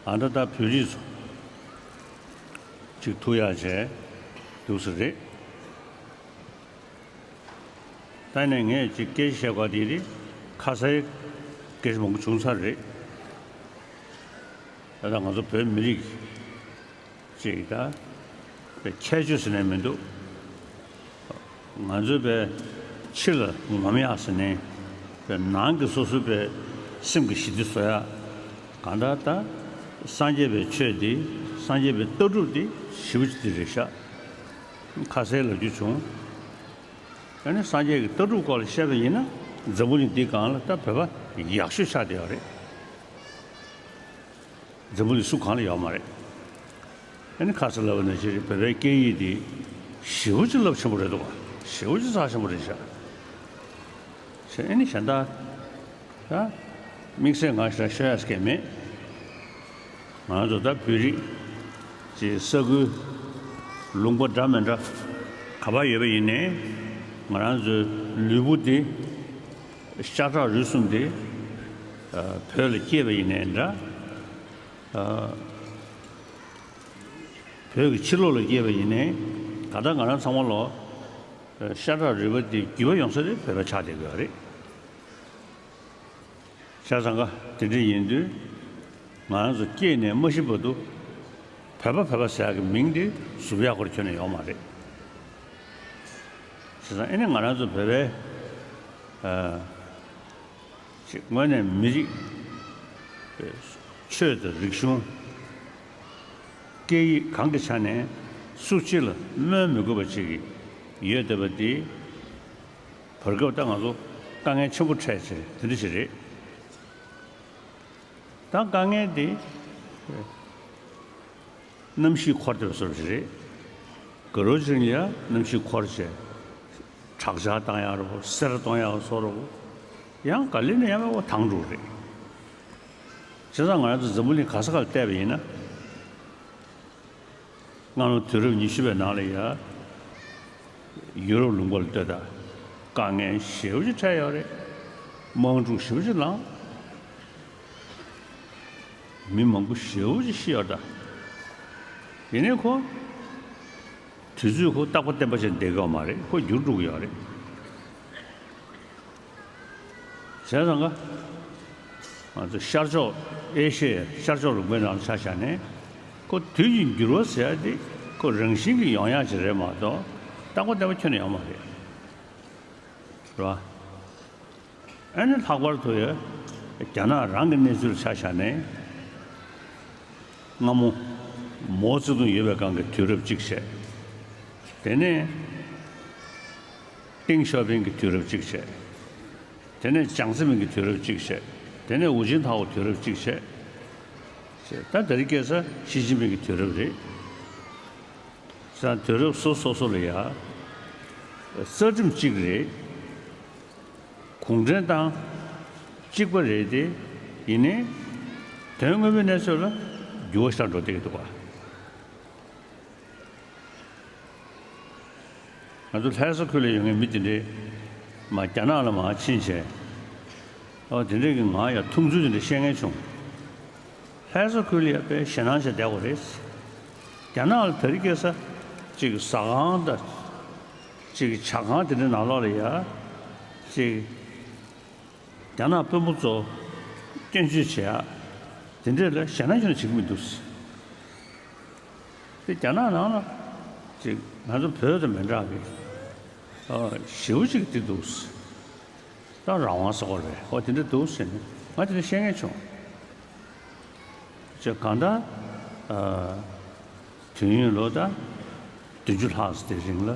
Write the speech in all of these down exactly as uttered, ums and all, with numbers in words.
ཨ་ད་ད་བོད་རིགས་ཚོ་གཅིག་ཐུག་ཡག་བྱས་འདུག་ས་རེད། ད་ནས་ངས་ཅིག་སྐད་ཆ་བཤད་དགོས་དེ་རེད། ཁ་སའི་སྐད་ཆ་མང་པོ་བྱུང་ཚར་རེད། ད་ལྟ་ང་ཚོ་བོད་མི་རིགས་ཅིག་ད་ཁྱད་ཆོས་ཟེར་ནས་མི་འདུག་ང་ཚོའི་པའི་ཕྱི་ལ་ངོམ་ཡག་ཟེར་ནས་པའི་ནང་གི་སོ་སོའི་པའི་སེམས་ཀྱི་ཞི་བདེ་བཟོ་ཡག་གང་ལྟར་ད་སངས་རྒྱས་པའི་ཆོས་འདི་སངས་རྒྱས་པའི་ལྟ་གྲུབ་འདི་ཞེ་པོ་ཅིག་འདི་རེད་ཤག་ཁ་སའི་ལབ་རྒྱུ་བྱུང་། ཨ་ནི་སངས་རྒྱས་ཀྱི་ལྟ་གྲུབ་སྐོར་ལ་བཤད་པ་ཡིན་ན་འཛམ་བུ་གླིང་འདི་སྒང་ལ་ད་བོད་པ་ཡག་ཤོས་ཆགས་བསྡད་ཡོད་རེད། འཛམ་བུ་གླིང་སུ་གང་ལ་ཡོད་མ་རེད། ཨ་ནི་ཁ་སང་ལབ་པ་ནང་བཞིན་བོད་པའི་སྐད་ཡིག་འདི་ཞེ་པོ་ཅིག་རླབས་ཆེན་པོ་རེད་འདུག་ག་ཞེ་པོ་ཅིག་རྩ་ཆེན་པོ་རེད་ཤག་ཨ་ནི་གཞན་དག་ད་དམིགས་བསལ་ང་ཞེ་དྲག་ཤོད་ཡག་གི་མེད། ང་རང་ཚོ་ད་བོད་རིགས་ཀྱི་ས་ཁུལ་ལུང་པ་འདྲ་མི་འདྲ་ག་པར་ཡོད་པ་ཡིན་ནའི་ང་རང་ཚོའི་ལུས་པོ་འདི་ཤ་ཁྲག་རུས་གསུམ་འདི་བོད་ལ་སྐྱེས་པ་ཡིན་ནའི་འདྲ། བོད་ཀྱི་ཕྱི་ལོགས་ལ་སྐྱེས་པ་ཡིན་ནའི་ད་ལྟ་ང་རང་ཚང་མ་ལོ་ཤ་ཁྲག་རུས་པ་འདི་རྒྱུས་པ་ཡོང་ས་དེ་བོད་པ་ཆགས་བསྡད་ཀྱི་ཡོད་རེད། བྱས་ཙང་ཀ་དེ་འདྲ་ཡིན་དུས་ང་རང་ཚོ་སྐྱེས་ནས་མ་ཤི་བར་དུ་བོད་པ་བོད་པ་ཟེར་ཡག་གི་མིང་འདི་ཟུག་ཡག་སྐོར་ཁྱོན་ནས་ཡོད་མ་རེད། བྱས་ཙང་ཨེ་ནས་ང་རང་ཚོ་བོད་པའི་ཅིག་དངོས་གནས་མི་རིགས་ཆོས་དང་རིག་གཞུང་སྐད་ཡིག་གང་གི་ཆ་ནས་སུ་གཅིག་ལ་སྨོན་མི་དགོས་པ་ཅིག་ཡོད་བསྡད་པ་འདི་བར་སྐབས་ད་ང་ཚོ་དཀའ་ངལ་ཆེན་པོ་འཕྲད་བྱས་དེ་འདྲ་ཞིག་རེད། ད་དཀའ་ངལ་འདི་གནམ་གཤིས་འཁོར་བསྡད་པ་བཟོ་འདྲ་ཞིག་རེད། དགའ་རོགས་ཅིག་ལ་ཡ་གནམ་གཤིས་འཁོར་བྱས་དྲག་ཆར་བཏང་ཡག་རེད་བོ། སེར་གཏོང་ཡག་བཟོ་རེད་བོ། ཡང་ག་ལེ་ནས་ཡང་བོ་དྭངས་འགྲོ་རེད། བྱས་ཙང་ང་རང་ཚོ་འཛམ་བུ་གླིང་ག་ས་ག་ལ་བལྟས་པ་ཡིན་ན། སྔ་ལོ་དུས་རབས་ཉི་ཤུ་པའི་ནང་ལ་ཡ། ཡུ་རོབ་ལུང་པ་ལ་ལྟོས་དང་། དཀའ་ངལ་ཞེ་པོ་ཅིག་འཕྲད་ཡོད་རེད། དམག་འཁྲུག་ཞེ་པོ་ཅིག་ལངས། མི་མང་པོ་ཞེ་པོ་ཅིག་ཤི་ཡོད་ད། ཡིན་ནའི་ཁོ། དུས་ཚོད་ཁོ་རྟག་པ་བརྟན་པ་ཅིག་བསྡད་ཀྱི་ཡོད་མ་རེད། ཁོ་འགྱུར་འགྲོ་གི་ཡོད་རེད། བྱས་ཙང་ཀ་ང་ཚོ་ཤར་ཕྱོགས་ཨེ་ཤི་ཡའི་ཤར་ཕྱོགས་ལུང་པའི་ནང་ལ་ཆ་བཞག་ནས་ཁོ་དུས་ཀྱི་འགྱུར་བ་ཟེར་ཡ་དེ་ཁོ་རང་བཞིན་གྱིས་ཡོང་ཡ་ཅིག་རེད་མ་གཏོགས་རྟག་པ་བརྟན་པ་ཁྱོན་ནས་ཡོང་མ་རེད། རེད་བ། ཨ་ནི་ལྷག་པར་དུ་ཡ་རྒྱ་ནག་རང་གི་གནས་ཚུལ་ལ་ཆ་བཞག་ནས་སྔ་མོ་མའོ་ཙེ་ཏུང་ཡོད་པའི་སྒང་གི་དུས་རབས་གཅིག་བྱས། དེ་ནས་ཏེང་ཞའོ་ཕིང་གི་དུས་རབས་གཅིག་བྱས། དེ་ནས་ཅང་ཙེ་མིན་གྱི་དུས་རབས་གཅིག་བྱས། དེ་ནས་ཧུའུ་ཅིན་ཐའོ་དུས་རབས་གཅིག་བྱས། བྱས། ད་དེ་རིང་ཁ་སང་ཞི་ཅིན་ཕིང་གི་དུས་རབས་རེད། ས་དུས་རབས་སོ་སོ་སོ་ལ་ཡ་རྩ་ཁྲིམས་གཅིག་རེད། གུང་ཁྲན་ཏང་གཅིག་པ་རེད་དེ། ཡིན་ནའི་དོན་དངོས་པོའི་གནས་ཚུལ་ལ་འགྱུར་བ་ཤར་འགྲོ་བསྡད་ཀྱི་འདུག་ག་ང་ཚོ་ལྷ་ས་ཁུལ་ལ་ཡོད་མཁན་མི་དེ་འདྲས་མར་རྒྱ་ནག་ལ་མར་ཕྱིན་བྱས། ཨོ་དེ་འདྲས་ཀྱི་ང་ཡང་ཐུགས་ཚུལ་དེ་འདྲས་བཤད་མཁན་བྱུང་། ལྷ་ས་ཁུལ་ལ་ཡང་དཔེ་ཞེད་སྣང་བྱས་བསྡད་པ་རེད། རྒྱ་ནག་ལ་དེ་རིང་ཁ་སང་ཅིག་ཟ་ཁང་དང་ཅིག་ཇ་ཁང་དེ་འདྲའི་ནང་ལོགས་ལ་ཡ་ཅིག་རྒྱ་ནག་དཔོན་པོ་ཚོ་སྐྱོན་བརྗོད་བྱེད་ཡ་དེ་འདྲས་ལ་ཞེད་སྣང་ཁྱོན་ནས་བྱེད་ཀྱི་མི་འདུག་དེ་རྒྱ་ནག་ནང་ལ་ཅིག་ང་ཚོ་བོད་དང་མི་འདྲ་བའི་ཞེ་པོ་ཅིག་དེ་འདུག་ད་རང་དབང་ཟེར་བ་རེད། ཨོ་དེ་འདྲ་འདུག་ཟེར་ནས་ང་དེ་འདྲ་བཤད་མཁན་བྱུང་། ཅེས་གང་ལྟར། ཨ། དུས་ཡུན་ལོ་ཟླ་བདུན་ཅུ་ལྷག་ཙམ་དེ་རིང་ལ་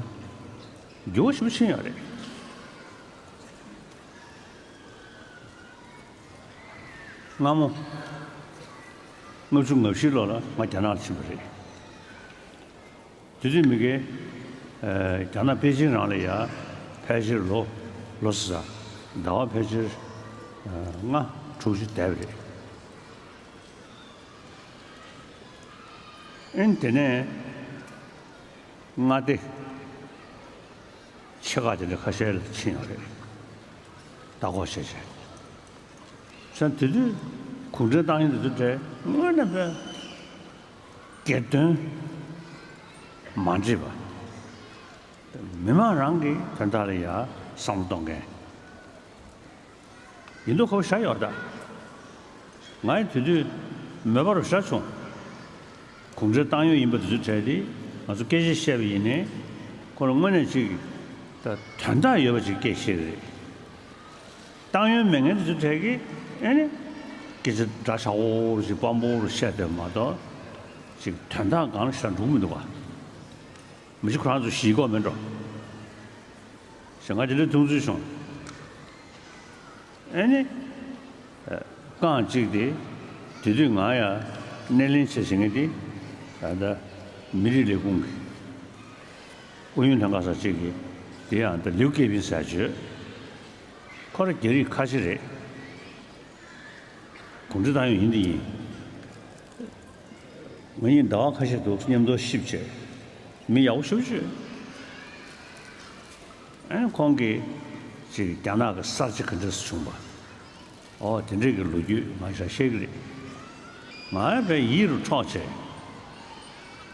འགྱུར་བ་ཞེ་པོ་ཕྱིན་ཡོད་རེད། སྔ་མོ་ལྔ་བཅུ་ང་བཞི་ལོ་ལ་ང་རྒྱ་ནག་ལ་ཕྱིན་པ་རེད། དེ་དུས་མི་སྒེར། ཨ། རྒྱ་ནག་པེ་ཅིན་རང་ལ་ཡ་ཕལ་ཆེར་ལོ་ལོ་ཟེར་ས་ཟླ་བ་ཕལ་ཆེར། ཨ། ལྔ་དྲུག་ཅུ་བསྡད་པ་རེད། ཨིན་དེ་ནས་མངའ་སྡེ་ཆེ་ཁག་དེ་འདྲ་ཁ་ཤས་ལ་ཕྱིན་ཡོད་རེད། ལྟ་སྐོར་བྱས་བྱས། ས་དེ་དུས་ གུང་ཁྲན་ཏང་ཡོན་དེ་ཚོ་གྲས་དངོས་གནས་དཔེ་སྒེར་དོན་མ་འདྲེས་པ། མི་མང་རང་གི་དོན་དག་ལ་ཡ་བསམ་བློ་གཏོང་མཁན་ཡིན་མདོག་ཁ་པོ་ཤར་ཡོད་ད། ང་ཡི་དེ་དུས་མོས་པ་རུ་ཤར་བྱུང་། གུང་ཁྲན་ཏང་ཡོན་ཡིན་པ་དེ་ཚོའི་གྲས་དེ་ང་ཚོ་སྐད་ཆ་བཤད་པ་ཡིན་ནའི་ཁོ་ལ་དངོས་གནས་ཅིག་ད་དོན་དག་ཡོད་པ་ཅིག་སྐད་བཤད་ཀྱི་རེད། ཏང་ཡོན་མེད་མཁན་དེ་ཚོའི་གྲས་ཀྱིས་ཨེ་ནི་སྐད་ཆ་འདྲ་ཆགས་པོ་ཞིག་སྤམ་པོ་རུ་བཤད་བསྡད་མ་གཏོགས་ཅིག་དོན་དག་གང་ལ་ཤར་འགྲོ་གི་མི་འདུག་ག་མི་ཤི་ཁོ་རང་ཚོ་ཞིག་གོ་མེད་འགྲོ། ཞེས་ང་དེ་འདྲའི་མཐོང་ཚུལ་བྱུང་། ཨེ་ནི། རྐང་གཅིག་དེ། དེ་དུས་ང་ཡང་སྣེ་ལེན་བྱེད་བཞིན་གྱི་དེ། ད་ལྟ་མི་རིགས་ལས་ཁུངས་ཀྱི་ཨུ་ཡོན་ལྷན་ཁང་ས་གཅིག་གི་དེ་ཡང་ད་ལིའུ་ཀེ་པིན་ཟེར་བརྗོད། ཁོ་ར་རྒྱ་རིགས་ཁ་ཆེ་རེད། གུང་ཁྲན་ཏང་ཡོན་ཡིན་དེ་ཡིན། ང་གཉིས་ཟླ་བ་ཁ་ཤས་འདུག་མཉམ་དུ་གཤིབ་བྱས། མི་ཡག་པོ་ཞེ་པོ་ཅིག་ཨེ་ཁོང་གིས་ཅིག་རྒྱ་ནག་གི་གསར་བརྗེ་ག་འདྲས་སུ་བྱུང་པ། ཨོ་དེ་འདྲས་ཀྱི་ལོ་རྒྱུས་ང་ཞག་བཤད་ཀྱི་རེད། ང་ཡང་དཔེ་ཡིད་རུ་འཕྲོག་བྱས།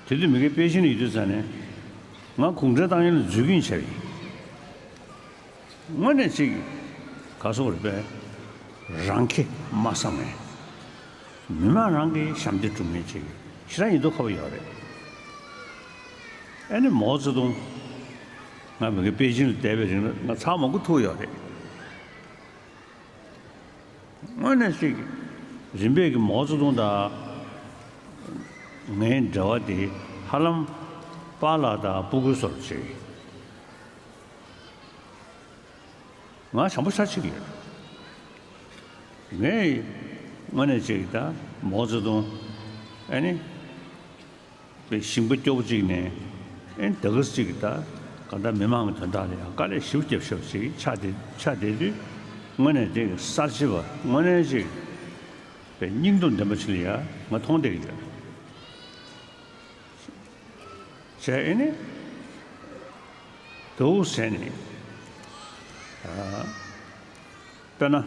དེ་དུས་མི་དགེ་པེ་ཅིན་ལ་ཡོད་དུས་ཙང་ནས་ང་གུང་ཁྲན་ཏང་ཡོན་ལ་འཛུལ་གྱིན་བྱས་པ་ཡིན། དངོས་གནས་ཅིག་ག་སོག་རེད་པས། རང་ཁེ་མ་བསམ་ནས། མི་མང་རང་གི་ཞབས་འདེགས་སྒྲུབ་མཁན་ཅིག་ཞེ་དྲག་ཡིན་མདོག་ཁ་པོ་ཡོད་རེད། ཨ་ནི་མའོ་ཙེ་ཏུང་ང་མི་དགེ་པེ་ཅིན་ལ་བསྡད་པའི་རིང་ལ་ང་ཚར་མང་པོ་ཐུག་ཡོད་རེད། དངོས་གནས་ཅིག་རིམ་པས་ཀྱི་མའོ་ཙེ་ཏུང་དང་ངའི་འབྲེལ་བ་དེ་ཧ་ལམ་པཱ་ལགས་དང་སྤུ་གུའི་བཟོ་འདྲ་ཅིག་ང་བྱམས་པོ་ཤ་ཆེ་གི་ཡོད། ངས་དངོས་གནས་ཅིག་ད་མའོ་ཙེ་ཏུང་ཨ་ནི་པའི་ཞིང་པ་སྐྱོ་པོ་ཅིག་ནས་ཨ་ནི་ད་ག་ཟེ་ཅིག་ད་ག་ད་མི་མང་གི་དོན་དག་ལ་ཡང་དཀའ་ལས་ཞེ་པོ་བརྒྱབ་ཤག་ཅིག་ཆགས་བསྡད་ཆགས་བསྡད་དུས་དངོས་གནས་དེ་གསར་བརྗེ་བ་དངོས་གནས་ཅིག་པའི་སྙིང་སྟོབས་ལྡན་པ་ཅིག་ལ་ཡང་ང་མཐོང་བསྡད་ཀྱི་ཡོད། བྱས་ཨེ་ནི། དུ་ཟེར་ནས། དཔེར་ན།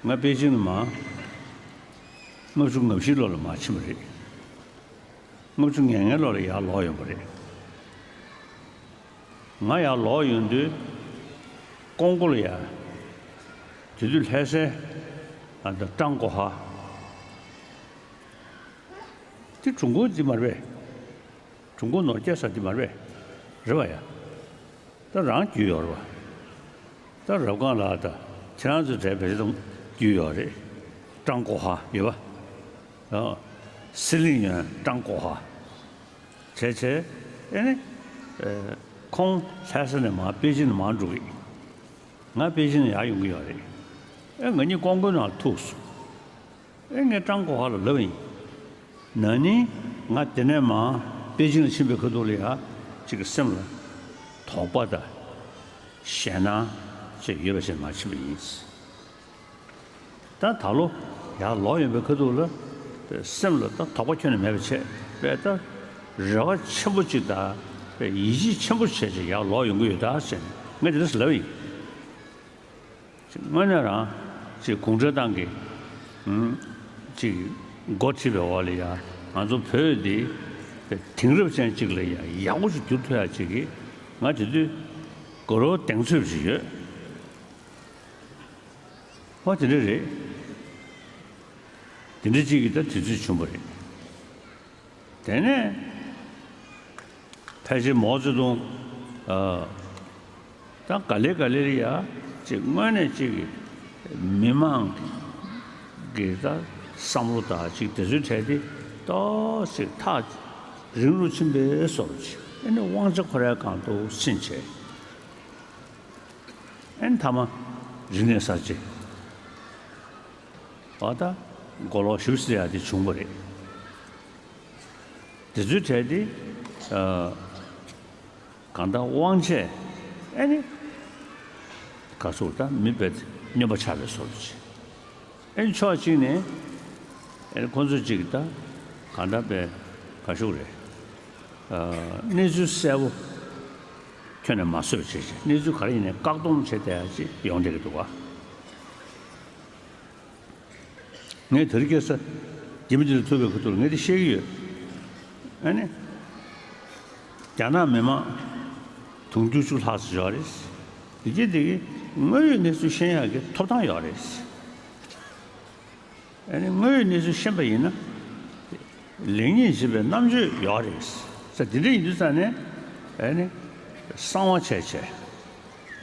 ང་པེ་ཅིན་ནས་མར། ལྔ་བཅུ་ང་བཞི་ལོ་ལ་མར་ཕྱིན་པ་རེད། ལྔ་བཅུ་ང་ལྔའི་ལོ་ལ་ཡར་ལོག་ཡོང་བ་རེད། ང་ཡར་ལོག་ཡོང་དུས། ཀོང་པོ་ལ་ཡ། དེ་དུས་ལྷ་སའི། ཨ་ད་ཀྲང་གོ་ཧྭ། དེ་ཀྲུང་གོ་འདི་མ་རེད་པས། ཀྲུང་གོ་ནོར་སྐྱེལ་ས་འདི་མ་རེད་པས། རེད་པ་ཡ། ད་རང་རྒྱུས་ཡོད་རེད་པ། ད་རབ་སྒང་ལ་ད་ཁྱེད་རང་ཚོ་གྲས་བེད་སྤྱོད་རྒྱུས་ཡོད་རེད། ཀྲང་གོ་ཧྭ་ཡོད་པ། ཨ། སི་ལིང་ཡོན་ཀྲང་གོ་ཧྭ། བྱས་བྱས། ཨེ་ནི། ཨེ། ཁོང་ལྷ་ས་ནས་མར་པེ་ཅིན་ནས་མར་འགྲོ་གི་ཡིན། ང་པེ་ཅིན་ནས་ཡར་ཡོང་གི་ཡོད་རེད། ཨེ་ང་གཉིས་ཀོང་པོའི་ནང་ཐུག་སོང་། ཨེ་ངས་ཀྲང་གོ་ཧྭ་ལ་ལབ་པ་ཡིན། ན་ནིང་ང་དེ་ནས་མར་པེ་ཅིན་ལ་ཕྱིན་པའི་ཁ་ཐུག་ལ་ཡ། ཅིག་གི་སེམས་ལ་དོགས་པ་དང་ཞེད་སྣང་ཅིག་ཡོད་པ་ཞིག་མར་ཕྱིན་པ་ཡིན། ད་ད་ལོ་ཡར་ལོག་ཡོང་པའི་ཁ་ཐུག་ལ་སེམས་ལ་ད་དོགས་པ་ཁྱོན་ནས་མེད་པ་བྱས་པས་ད་རེ་བ་ཆེན་པོ་ཅིག་དང་ཡིད་ཆེས་ཆེན་པོ་བྱས་ཅིག་ཡར་ལོག་ཡོང་གི་ཡོད་ད་ཟེར་ནས་ངས་དེ་འདྲ་ཟེར་ལབ་པ་ཡིན། དངོས་གནས་རང་ཅིག་གུང་ཁྲན་ཏང་གི་ཨུམ། ཅིག་འགོ་ཁྲིད་པའི་འོག་ལ་ཡ་ང་ཚོ་བོད་འདི་དེང་རབས་ཅན་ཅིག་ལ་ཡ་ཡག་པོ་ཞིག་འགྱུར་ཐུབ་ཡ་ཅིག་གི་ང་དེ་དུས་དགའ་རབ་གདེང་ཚོད་ཅིག་ཡོད། ཨོ་དེ་འདྲ་རེད། དེ་འདྲ་ཅིག་གི་ད་དུས་ཚོད་བྱུང་བ་རེད། དེ་ནས་ཕལ་ཆེར་མའོ་ཙེ་ཏུང་། ཨ། ད་ག་ལེ་ག་ལེ་ལ་ཡ་ཅིག་དངོས་གནས་ཅིག་གི་མི་མང་གི་ད་བསམ་བློ་དང་ཅིག་དེ་ཚོའི་གྲས་དེ་ཏོག་ཙམ་ཐག་རིང་རུ་ཕྱིན་པའི་བཟོ་འདྲ་ཅིག་ཨ་ནི་དབང་ཆ་ཁོ་རའི་སྒང་དུ་ཕྱིན་བྱས། ཨ་ནི་མཐའ་མ་རིག་གནས་གསར་བརྗེ། བ་ད་མགོ་ལོག་ཞིབ་སྲིད་ཡ་དེ་བྱུང་བ་རེད། དེ་ཚོའི་གྲས་དེ། ཨ། གང་ལྟར་དབང་ཆས་ཨ་ནི་ག་ཟེར་ད་མི་དཔེ་སྨྱོན་པ་ཆགས་པའི་བཟོ་འདྲ་ཅིག་ཨ་ནི་ཕྱོགས་གཅིག་ནས་ཨ་ནི་ཁོང་ཚོ་གཅིག་ད་གང་ལྟར་དཔེ་ག་ཞུ་རེད། ཨ། གནས་ཚུལ་གསལ་པོ་ཁྱོན་ནས་མ་བཟོས་པ་བྱས་ཤིང་གནས་ཚུལ་ག་རེ་ཡིན་ནའི་བཀག་སྡོམ་བྱས་བསྡད་ཡ་ཅིག་ཡོང་བསྡད་ཀྱི་འདུག་ག་ངས་དེ་རིང་ཁ་སང་རྒྱ་མི་འདི་ལ་ཐུག་པའི་ཁ་ཐུག་ལ་ངས་དེ་བཤད་ཀྱི་ཡོད། ཨ་ནི། རྒྱ་ནག་མི་མང་དུང་ཕྱུར་བཅུ་ལྷག་ཙམ་ཡོད་རེད། དེ་གྱིས་དེ་གི་དངོས་ཡོད་གནས་ཚུལ་ཤེས་ཡག་གི་ཐོབ་ཐང་ཡོད་རེད། ཨ་ནི་དངོས་ཡོད་གནས་ཚུལ་ཤེས་པ་ཡིན་ན། ལེགས་ཉེས་འབྱེད་པའི་རྣམ་དཔྱོད་ཡོད་རེད། ས་དེ་འདྲ་ཡིན་དུས་ཙང་ནས། ཨ་ནི། གསང་བ་བྱས་བྱས།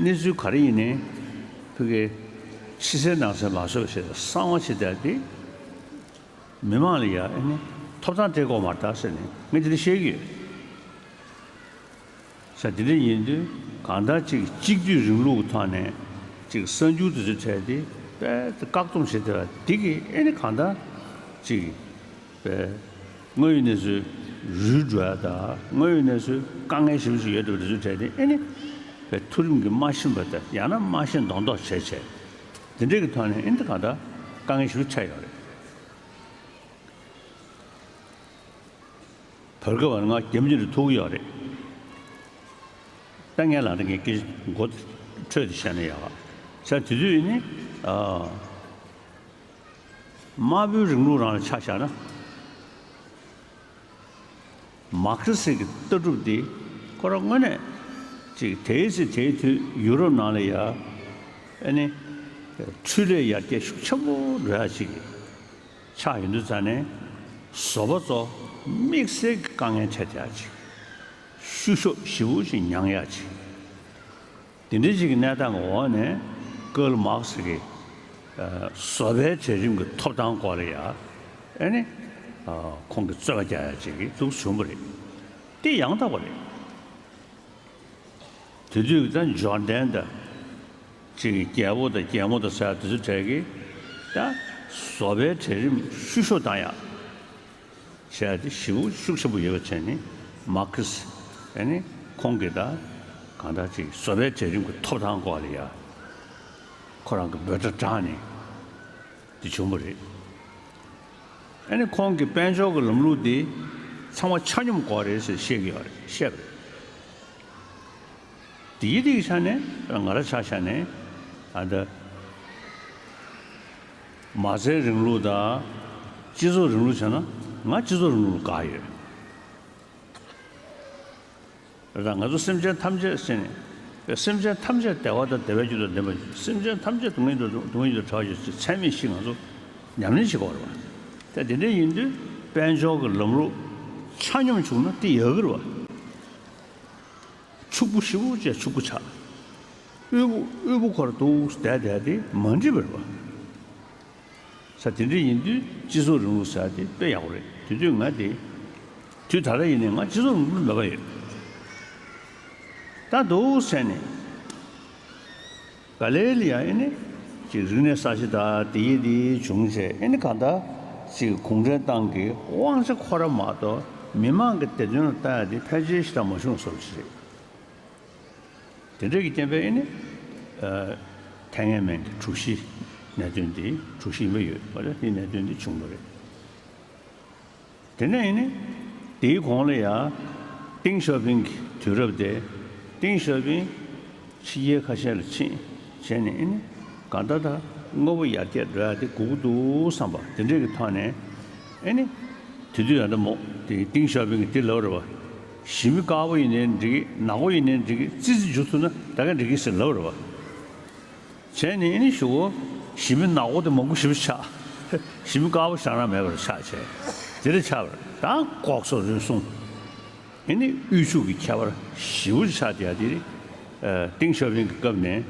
གནས་ཚུལ་ག་རེ་ཡིན་ནའི། ཕ་གི། ཕྱི་གསལ་ནང་གསལ་མ་བཟོ་བའི་ཆེད་དུ་གསང་བ་བྱེད་བསྡད་དེ། མི་མང་ལ་ཡ་ཨ་ནི་ཐོབ་ཐང་སྤྲད་དགོས་མ་རེད་ཟེར་ནས་ངས་དེ་འདྲ་བཤད་ཀྱི་ཡོད། ས་དེ་འདྲ་ཡིན་དུས་གང་ལྟར་ཅིག་གཅིག་སྡུད་རིང་ལུགས་ཀྱི་ཐོག་ནས་ཅིག་གསར་འགྱུར་དེ་ཚོ་འཕྲད་དེ་དཔེ་བཀག་སྡོམ་བྱེད་བསྡད་པ་འདི་གིས་ཨ་ནི་གང་ལྟར་ཅིག་དཔེ་དངོས་ཡོད་གནས་ཚུལ་རུལ་འགྲོ་ཡ་དང་དངོས་ཡོད་གནས་ཚུལ་དཀའ་ངལ་ཞེ་པོ་ཅིག་ཡོད་འགྲོ་བ་དེ་ཚོ་འཕྲད་དེ་ཨ་ནི་དཔེ་མཐོ་རིམ་གྱི་མ་ཤེས་པ་དང་ཡང་ན་མ་ཤེས་མདོག་མདོག་བྱས་བྱས་དེ་འདྲས་ཀྱི་ཐོག་ནས་ཨ་ནི་གང་ལྟར་དཀའ་ངལ་ཞེ་པོ་འཕྲད་ཡོད་རེད། བར་སྐབས་ང་རྒྱ་མི་འདིར་ཐུག་ཡོད་རེད། ད་ངས་ལབ་ན་ངས་སྐད་མགོ་འཕྲོས་ཏེ་བཤད་ན་ཡག་ས་དེ་དུས་ནི། ཨ། དམར་པོའི་རིང་ལུགས་རང་ལ་ཆ་བཞག་ན། མར་ཁེ་སི་གི་ལྟ་གྲུབ་འདི་ཁོ་རང་དངོས་གནས་ཅིག་དེའི་ཚེ་དེའི་དུས་ཡུ་རོབ་ནང་ལ་ཡ། ཨ་ནི། འཕྲུལ་ལས་ཡར་རྒྱས་ཤུགས་ཆེན་པོ་འགྲོ་ཡ་ཅིག་གི་ཆགས་ཡོང་དུས་ཙ་ནས་བཟོ་པ་ཚོ་དམིགས་བསལ་གྱི་དཀའ་ངལ་འཕྲད་བསྡད་ཡ་ཅིག་ཤུགས་ཤུགས་ཞེ་པོ་ཅིག་མྱངས་ཡ་ཅིག་དེ་འདྲའི་ཅིག་གི་གནས་སྟངས་ཀྱི་འོག་ནས་ཀརལ་མཱག་སི་གི་ཨ་བཟོ་པའི་གྲལ་རིམ་གྱི་ཐོབ་ཐང་སྐོར་ལ་ཡ་ཨ་ནི་ཨ་ཁོང་གིས་རྩོད་པ་རྒྱག་ཡ་ཅིག་གི་འདུག་བྱུང་བ་རེད། དེ་ཡང་དག་པ་རེད། དེ་དུས་ཀྱི་ད་འབྱོར་ལྡན་དང་། གཅིག་གི་རྒྱལ་པོ་དང་རྒྱལ་མོ་དང་ཟེར་དེ་ཚོ་གྲས་ཀྱིས་ད་བཟོ་པའི་གྲལ་རིམ་བཤུ་གཞོག་བཏང་ཡག་བྱས་ཏེ་ཞེ་པོ་ཤུགས་ཆེན་པོ་ཡོད་པ་བྱས་ནས་མར་ཁེ་སི་ཨ་ནི་ཁོང་གིས་ད་གང་ལྟར་ཅིག་བཟོ་པའི་གྲལ་རིམ་གྱི་ཐོབ་ཐང་སྐོར་ལ་ཡ་ཁོ་རང་གི་འབོད་སྒྲ་བསྒྲགས་ནས་དེ་བྱུང་བ་རེད། ཨ་ནི་ཁོང་གི་དཔལ་འབྱོར་གྱི་ལམ་ལུགས་དེ་ཚང་མ་ཆ་སྙོམས་དགོས་རེད་ཟེར་བཤད་ཀྱི་ཡོད་རེད། བཤད་པ་རེད། དེའི་རིགས་ཆ་ནས་ང་རང་ཆ་བཞག་ནས་ཨ་ད་མ་རྩའི་རིང་ལུགས་དང་སྤྱི་ཚོགས་རིང་ལུགས་བྱས་ན་ང་སྤྱི་ཚོགས་རིང་ལུགས་དགའ་ཡོད། རེད་ད་ང་ཚོ་སེམས་ཅན་ཐམས་ཅད་ཟེར་ནས་སེམས་ཅན་ཐམས་ཅད་བདེ་བ་དང་བདེ་བའི་རྒྱུ་དང་ལྡན་པ་སེམས་ཅན་ཐམས་ཅད་སྡུག་བསྔལ་དང་སྡུག་བསྔལ་དང་བྲལ་བ་ཡོད་ཅེས་ཚད་མེད་བཞི་ང་ཚོ་ཉམས་ལེན་བྱེད་དགོས་རེད་བ། ད་དེ་འདྲ་ཡིན་དུས་དཔལ་འབྱོར་གྱི་ལམ་ལུགས་ཆ་སྙོམས་བྱུང་ན་དེ་ཡག་གི་རེད་བ། ཕྱུག་པོ་ཞེ་པོ་ཅིག་ཕྱུག་པོ་ཆགས། དབུལ་པོ་དབུལ་པོ་ཁོ་རང་འདུག་བསྡད་བསྡད་དེ་མ་འགྲིག་པ་རེད་བ། ས་དེ་འདྲ་ཡིན་དུས་སྤྱི་ཚོགས་རིང་ལུགས་ཟེར་དེ་དཔེ་ཡག་པོ་རེད། དེ་དུས་ང་དེ་དུས་ད་ལྟ་ཡིན་ནའི་ང་སྤྱི་ཚོགས་རིང་ལུགས་མེད་པ་ཡོད། ད་འདུག་ཟེར་ནས། ག་ལེ་ལ་ཡང་ཨེ་ནི་ཅིག་རིག་གནས་གསར་བརྗེ་དང་དེ་ཡི་དེ་བྱུང་བྱས་ཨེ་ནི་གང་ལྟར་ཅིག་གུང་ཁྲན་ཏང་གི་དབང་ཆ་ཁོ་ར་མ་གཏོགས་མི་མང་གི་བདེ་དོན་ལ་ལྟ་ཡ་དེ་ཕལ་ཆེར་ཞིག་དང་མ་བྱུང་བཟོ་ཞིག་རེད། དེ་འདྲ་གི་རྐྱེན་པས་ཨེ་ནི་ཨ་ཐའེ་ཝན་གྱི་དྲུག་བཞི་གནད་དོན་དེ་དྲུག་བཞི་ཡིན་པ་ཡོད་པ་ལ་དེའི་གནད་དོན་དེ་བྱུང་བ་རེད། དེ་ནས་ནི། དེའི་གོང་ལ་ཡང་། ཏེང་ཞའོ་ཕིང་གི་དུས་རབས་དེ། ཏེང་ཞའོ་ཕིང་ཕྱི་རྒྱལ་ཁ་ཤས་ལ་ཕྱིན། བྱས་ནས་ནི། གང་ལྟར་ད་དངོས་པོ་ཡར་རྒྱས་འགྲོ་ཡ་དེ་སྒུག་གི་འདུག་བསམ་པ་དེ་འདྲས་ཀྱི་ཐོག་ནས། ཨེ་ནི། དེ་དུས་ཡང་ད་མོ། དེ་ཏེང་ཞའོ་ཕིང་གིས་དེ་ལབ་རེད་བ། ཞི་མི་དཀར་པོ་ཡིན་ནའི་འགྲིག་གི་ནག་པོ་ཡིན་ནའི་འགྲིག་གི་ཙི་ཙི་འཇུ་ཐུབ་ན་ད་ག་འགྲིག་གི་ཟེར་ལབ་རེད་བ། བྱས་ནས་ཨེ་ནི་ཞུ་གོ། ཞི་མི་ནག་པོ་དེ་མང་པོ་ཞེ་པོ་ཆགས། ཞི་མི་དཀར་པོ་ཞེ་དྲག་མེད་པར་ཆགས་བྱས། དེ་འདྲ་ཆགས་པར་ད་ལྐོག་ཟ་རུལ་སུངས། ཨེ་ནི་དབུལ་ཕྱུག་གི་ཁྱད་པར་ཞེ་པོ་ཆགས་བསྡད་ཡ་དེ་རེད། ཨ་ཏེང་ཞའོ་ཕིང་གི་སྐབས་ནས་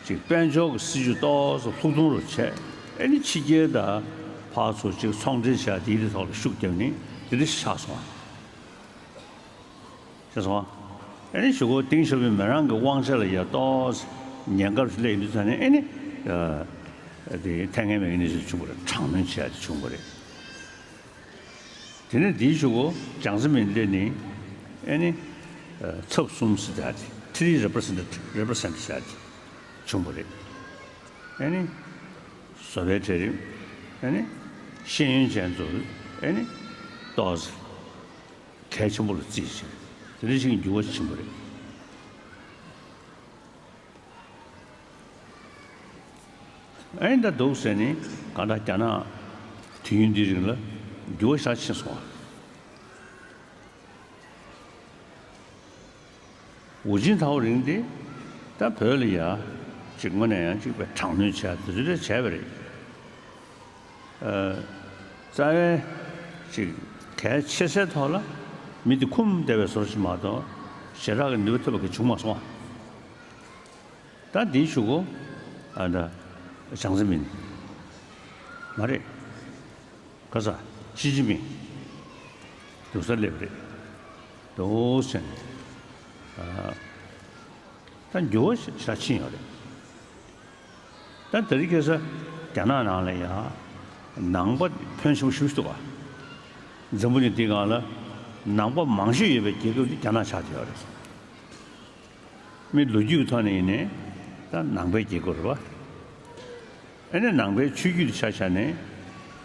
ཅིག་དཔལ་འབྱོར་གྱི་སྲིད་ཇུས་ཏོག་ཙམ་ལྷུག་རྡུང་རུ་བྱས། ཨེ་ནི་ཕྱི་རྒྱལ་དང་ཕར་ཚུར་ཅིག་ཚོང་འབྲེལ་བྱ་དེའི་ཐོག་ལ་ཤུགས་བརྒྱབ་ནས་དེ་འདྲ་ཆགས་སོང་བ། ཤེས་སོང་ཨ། ཨེ་ནི་ཞུ་གོ་ཏེང་ཞའོ་ཕིང་མི་རང་གི་དབང་ཆ་ལ་ཡ་ཏོག་ཙམ་ཉེན་ཁར་སླེབས་ཡོང་དུས་ཙ་ནས་ཨེ་ནི། ཨ་དེ་ཐའེ་ཝན་མེག་ནེ་ཤིས་བྱུང་བ་རེད། དྲག་གནོན་བྱས་ཏེ་བྱུང་བ་རེད། དེ་ནས་དེའི་ཞུ་གོ་ཅང་ཙེ་མིན་སླེབས་ནས་ཨེ་ནི། ཨ་ཚབ་གསུམ་ཟེར་ཡ་དེ་ཐི་རི་རེ་པི་རེ་སེན་ཊི་རེ་པི་རེ་སེན་ཊི་བྱས་ཏེ་བྱུང་བ་རེད། ཨེ་ནི། བཟོ་པའི་གྲལ་རིམ། ཨེ་ནི། ཤེས་ཡོན་ཅན་ཚོ་ཨེ་ནི། ཏོག་ཙམ། གལ་ཆེན་པོ་ལ་བརྩིས་ཤིང་དེ་འདྲ་ཞིག་གི་འགྱུར་བ་ཕྱིན་པ་རེད། ཨེ་འདྲ་འདུག་ཟེར་ནས་གང་ལྟར་རྒྱ་ནག་ དུས་ཡུན་འདིའི་རིང་ལ་འགྱུར་བ་ཞེ་དྲག་ཕྱིན་སོང་བ། ཝུ་ཅིན་ཐའོ་རིང་དེ་ད་བོད་ལ་ཡ་ཅིག་དངོས་གནས་ཡང་ཅིག་པའི་དྲག་གནོན་བྱས་དེ་ཚོ་རེ་བྱས་པ་རེད། ཨ། རྩ་བའི་ཅིག་གལ་ཆེ་སའི་ཐོག་ལ་མི་དེ་འཁུམས་བསྡད་པའི་བཟོ་ཞིག་མ་གཏོགས་ཞེ་དྲག་གི་ནུས་པ་ཐོབ་པ་གི་བྱུང་མ་སོང་བ། ད་འདིའི་གཞུག་གུ་ཨ་ད་ཅང་ཙེ་མིན་མ་རེད། ག་ས་ཞི་ཅིན་ཕིང་འདུག་ས་སླེབས་རེད། འདུག་ཟེར་ནས་ཨ་ད་འགྱུར་བ་ཞེ་དྲག་ཕྱིན་ཡོད་རེད། ད་དེ་རིང་ཁ་སང་རྒྱ་ནག་ནང་ལ་ཡ་ནང་པ་ཕོན་ཆེན་པོ་ཞེ་པོ་ཞིག་འདུག་ག་འཛམ་བུ་གླིང་འདིའི་སྒང་ལ་ནང་པ་མང་ཤོས་ཡོད་པའི་རྒྱལ་ཁབ་འདི་རྒྱ་ནག་ཆགས་བསྡད་ཡོད་རེད། མི་ལོ་རྒྱུས་ཀྱི་ཐོག་ནས་ཡིན་ནའི་ད་ནང་པའི་རྒྱལ་ཁབ་རེད་པ། ཨ་ནི་ནང་པའི་ཆོས་བརྒྱུད་དེ་ཆ་བཞག་ནས་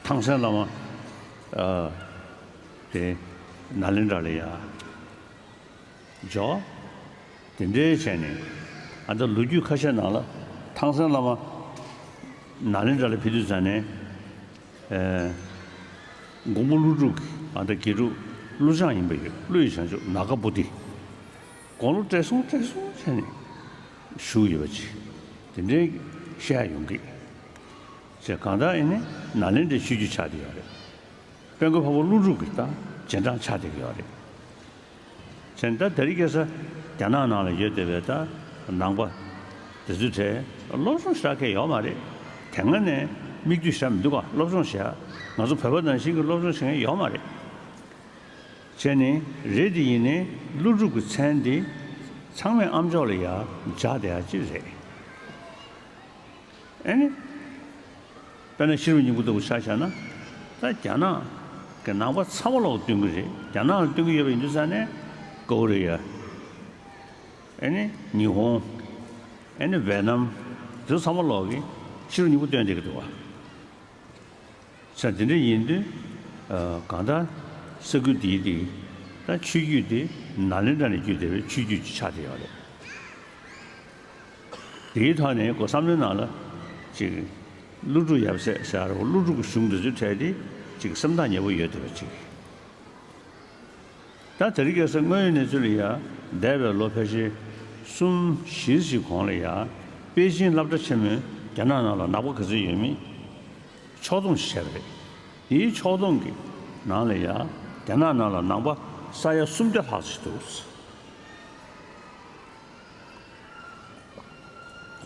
ཐང་སན་བླ་མ་ཨ་དེ་ནཱ་ལེནྡྲ་ལ་ཡ་འཇོག་དེ་འདྲའི་བྱས་ནས་ཨ་ད་ལོ་རྒྱུས་ཁ་ཤས་ནང་ལ་ཐང་སན་བླ་མ་ནཱ་ལེནྡྲ་ལ་ཕེབས་དུས་ཙམ་ནས། ཨེ། མགོན་པོ་ཀླུ་སྒྲུབ་ཀྱི་ཨ་ད་དགེ་ཕྲུག་ཀླུ་བྱང་ཡིན་པ་ཡོད། ཀླུ་ཡི་བྱང་ཆུབ་ནཱ་ག་པོ་ཏི། དགུང་ལོ་བགྲེས་སོང་བགྲེས་སོང་བྱས་ནས་བཞུགས་ཡོད་པ་ཅིག་དེ་འདྲའི་བཤད་ཡོང་གི། ཅེས་གང་ལྟར་ཡིན་ནའི་ནཱ་ལེནྡྲའི་ཆོས་བརྒྱུད་ཆགས་བསྡད་ཡོད་རེད། དཔལ་མགོན་འཕགས་པ་ཀླུ་སྒྲུབ་ཀྱི་ད་རྗེས་འབྲང་ཆགས་བསྡད་ཀྱི་ཡོད་རེད། བྱས་ན་ད་དེ་རིང་ཁ་སང་རྒྱ་ནག་ནང་ལ་ཡོད་བསྡད་པའི་ད་ནང་པ་དེ་ཚོའི་གྲས་སློབ་སྦྱོང་ཞེ་དྲག་གང་ཡང་ཡོད་མ་རེད། དེ་སྔ་ནས་མིག་ལྟོས་ཞེ་དྲག་མི་འདུག་ག་སློབ་སྦྱོང་བྱེད་ཡ་ང་ཚོ་བོད་པ་ནང་བཞིན་གྱི་སློབ་སྦྱོང་བྱེད་མཁན་ཡོད་མ་རེད། བྱས་ནས་རེད་དེ་ཡིན་ནའི་ཀླུ་སྒྲུབ་ཀྱི་མཚན་འདི་ཚང་མས་ཨ་མཆོག་ལ་ཡ་སྦྱར་བསྡད་ཡ་ཅིག་རེད། ཨེ་ནི། དཔེར་ན་ཤེས་རབ་སྙིང་པོ་ལྟ་བུ་ཆ་བཞག་ན། ད་རྒྱ་ནག་གི་ནང་པ་ཚང་མ་ལོག་སྟོན་གྱི་རེད། རྒྱ་ནག་ལ་སྟོན་གྱི་ཡོད་པ་ཡིན་དུས་ཙང་ནས་ཀོ་རི་ཡ། ཨེ་ནི་ཉི་ཧོང་། ཨེ་ནི་ཝེ་ནམ། དེ་ཚོ་ཚང་མ་ལོག་གིས་ཤེས་རབ་སྙིང་པོ་སྟོན་བསྡད་ཀྱི་འདུག་བ། ས་དེ་འདྲ་ཡིན་དུས། ཨ། གང་ལྟར་ས་ཁུལ་འདིའི་དེ་ད་ཆོས་བརྒྱུད་དེ་ནཱ་ལེནྡྲ་ནས་བརྒྱུད་བསྡད་པའི་ཆོས་བརྒྱུད་ཅིག་ཆགས་བསྡད་ཡོད་རེད། དེའི་ཐོག་ནས་ཁོ་བསམ་བློའི་ནང་ལ་ཅིག་ཀླུ་སྒྲུབ་ཡབ་སྲས་ཟེར་བ་ཀླུ་སྒྲུབ་ཀྱི་གཞུང་འདི་ཚོའི་གྲས་དེ་ཅིག་སེམས་ཐག་ཉེ་པོ་ཡོད་བསྡད་པ་ཅིག་ད་དེ་རིང་ཁ་སང་དངོས་ཡོད་གནས་ཚུལ་ལ་ཡ་འདས་པའི་ལོ་ཕལ་ཆེར་གསུམ་བཞི་ཞིག་གོང་ལ་ཡ་པེ་ཅིན་སློབ་གྲྭ་ཆེན་མོས་རྒྱ་ནག་ནང་ལ་ནང་པ་ག་ཚོད་ཡོད་མེད་ཕྱོགས་བསྡོམས་ཤིག་བྱས་པ་རེད། དེའི་ཕྱོགས་བསྡོམས་ཀྱི་ནང་ལ་ཡ་རྒྱ་ནག་ནང་ལ་ནང་པ་ས་ཡ་སུམ་བརྒྱ་ལྷག་ཙམ་འདུག་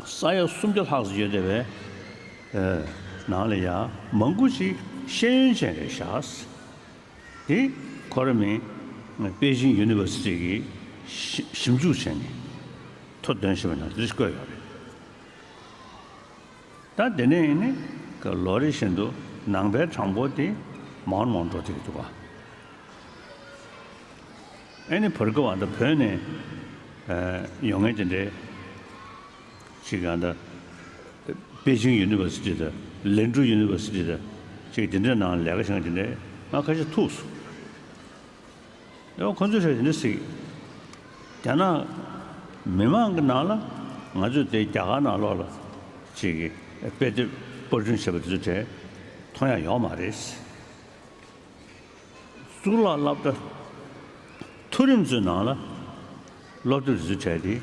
ས་ཡ་སུམ་བརྒྱ་ལྷག་ཙམ་ཡོད་བསྡད་པའི་ནང་ལ་ཡ་མང་པོ་ཞིག་ཤེས་ཡོན་ཅན་རེད་ཤག་དེ་ཁོ་རང་མིང་པེ་ཅིང་ཡུ་ནི་ཝར་སི་ཊི་གིས་ཞིབ་ཞིབ་འཇུག་བྱས་ནས་ཐོ་འདོན་བཞིན་པ་ནང་དེ་བཀོད་ཡོད་རེད། ད་དེ་ནས་ཡིན་ནི་ལོ་རེ་བཞིན་དུ་ནང་པའི་གྲངས་འབོར་དེ་མང་རུ་མང་རུ་འགྲོ་བསྡད་ཀྱི་འདུག་ག་ཨེ་ནི་བར་སྐབས་ཨ་ད་བོད་ནས་ཡོང་མཁན་དེ་འདྲའི་ཅིག་ཨ་ད་པེ་ཅིང་ཡུ་ནི་ཝར་སི་ཊི་དང་ལན་ཀྲུའུ་ཡུ་ནི་ཝར་སི་ཊི་དང་ཅིག་དེ་འདྲའི་ནང་ལས་ཀ་བྱེད་མཁན་དེ་འདྲའི་ང་ཁ་ཤས་ཐུག་སོང་། ཡང་ཁོ་ཚོས་རེད་འདི་ཟེར། རྒྱ་ནག་མི་མང་གི་ནང་ལ་ང་ཚོས་དེ་རྒྱ་གར་ནང་ལོགས་ལ་ཅིག་གི་དཔེ་དེབ་པར་སྐྲུན་བྱས་པ་དེ་ཚོ་གྲས་མཐོང་ཡ་ཡོད་མ་རེད། གཙུག་ལག་སློབ་གྲྭ་མཐོ་རིམ་ཚོའི་ནང་ལ་སློབ་དེབ་དེ་ཚོ་གྲས་དེ་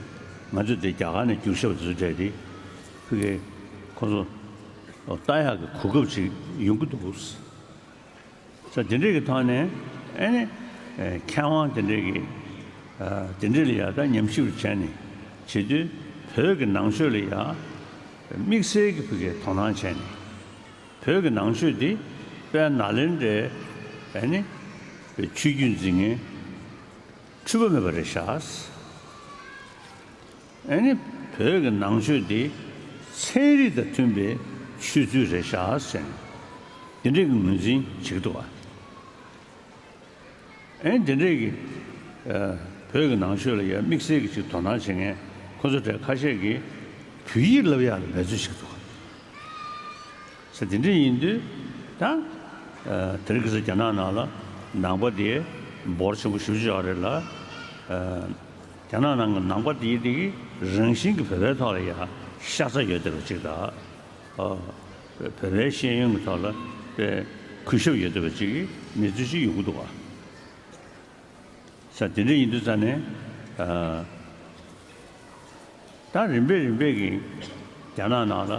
ང་ཚོས་དེ་རྒྱ་གར་ནས་བསྒྱུར་བཞག་པ་དེ་ཚོ་གྲས་དེ་ཕ་གིའི་ཁོ་ཚོ་ལྟ་ཡག་གི་གོ་སྐབས་ཅིག་ཡོང་གི་འདུག་ས་དེ་འདྲས་ཀྱི་ཐོག་ནས་ཨེ་ནི་མཁས་དབང་དེ་འདྲས་ཀྱི་དེ་འདྲས་ལ་ཡ་ད་ཉམས་ཞིབ་བྱས་ནས་བྱེད་དུས་བོད་ཀྱི་ནང་ཆོས་ལ་ཡ་དམིགས་བསལ་གྱི་བོད་ཀྱི་དོ་སྣང་བྱས་ནས་བོད་ཀྱི་ནང་ཆོས་འདི་དཔལ་ནཱ་ལེནྡྲའི་ཨེ་ནི་ཆོས་བརྒྱུད་འཛིན་མཁན་འཁྲུལ་པ་མེད་པ་རེད་ཤག་ཨ་ནི་བོད་ཀྱི་ནང་ཆོས་འདི་ཚན་རིག་དང་མཐུན་པའི་ཆོས་ཚུལ་རེད་ཤག་ཟེར་ནས་འདི་འདྲའི་གི་ངོས་འཛིན་བྱེད་ཀྱི་འདུག་བ། ཨ་ནི་འདི་འདྲའི་གི་ཨ་བོད་ཀྱི་ནང་ཆོས་ལ་ཡང་དམིགས་བསལ་གྱི་ཅིག་དོ་སྣང་བྱེད་མཁན་ཁོ་ཚོ་གྲས་ཁ་ཤས་ཀྱིས་བོད་ཡིག་བསླབ་ཡག་ལ་འབད་བརྩོན་བྱེད་ཀྱི་འདུག་བ། ས་དེ་འདྲ་ཡིན་དུས་ད་ཨ་དེ་རིང་ཁ་སང་རྒྱ་ནག་ནང་ལ་ནང་པ་དེ་འབོར་ཆེན་པོ་ཞེ་པོ་ཅིག་ཡོད་རེད་ལ། ཨ་རྒྱ་ནག་ནང་གི་ནང་པ་དེ་དེ་གི་རང་བཞིན་གྱི་བོད་པའི་ཐོག་ལ་ཡ་ཤ་ཚ་ཡོད་བསྡད་པ་ཅིག་དང་། ཨ་བོད་པའི་ཤེས་ཡོན་གྱི་ཐོག་ལ་དཔེ་ གུས་ཞབས་ཡོད་བསྡད་པ་ཅིག་གི་གནས་ཚུལ་ཅིག་ཡོང་གི་འདུག་ག། ས་དེ་འདྲ་ཡིན་དུས་ཙང་ནས། ཨ། ད་རིམ་པས་རིམ་པས་ཀྱིས་རྒྱ་ནག་ནང་ལ། ཨ།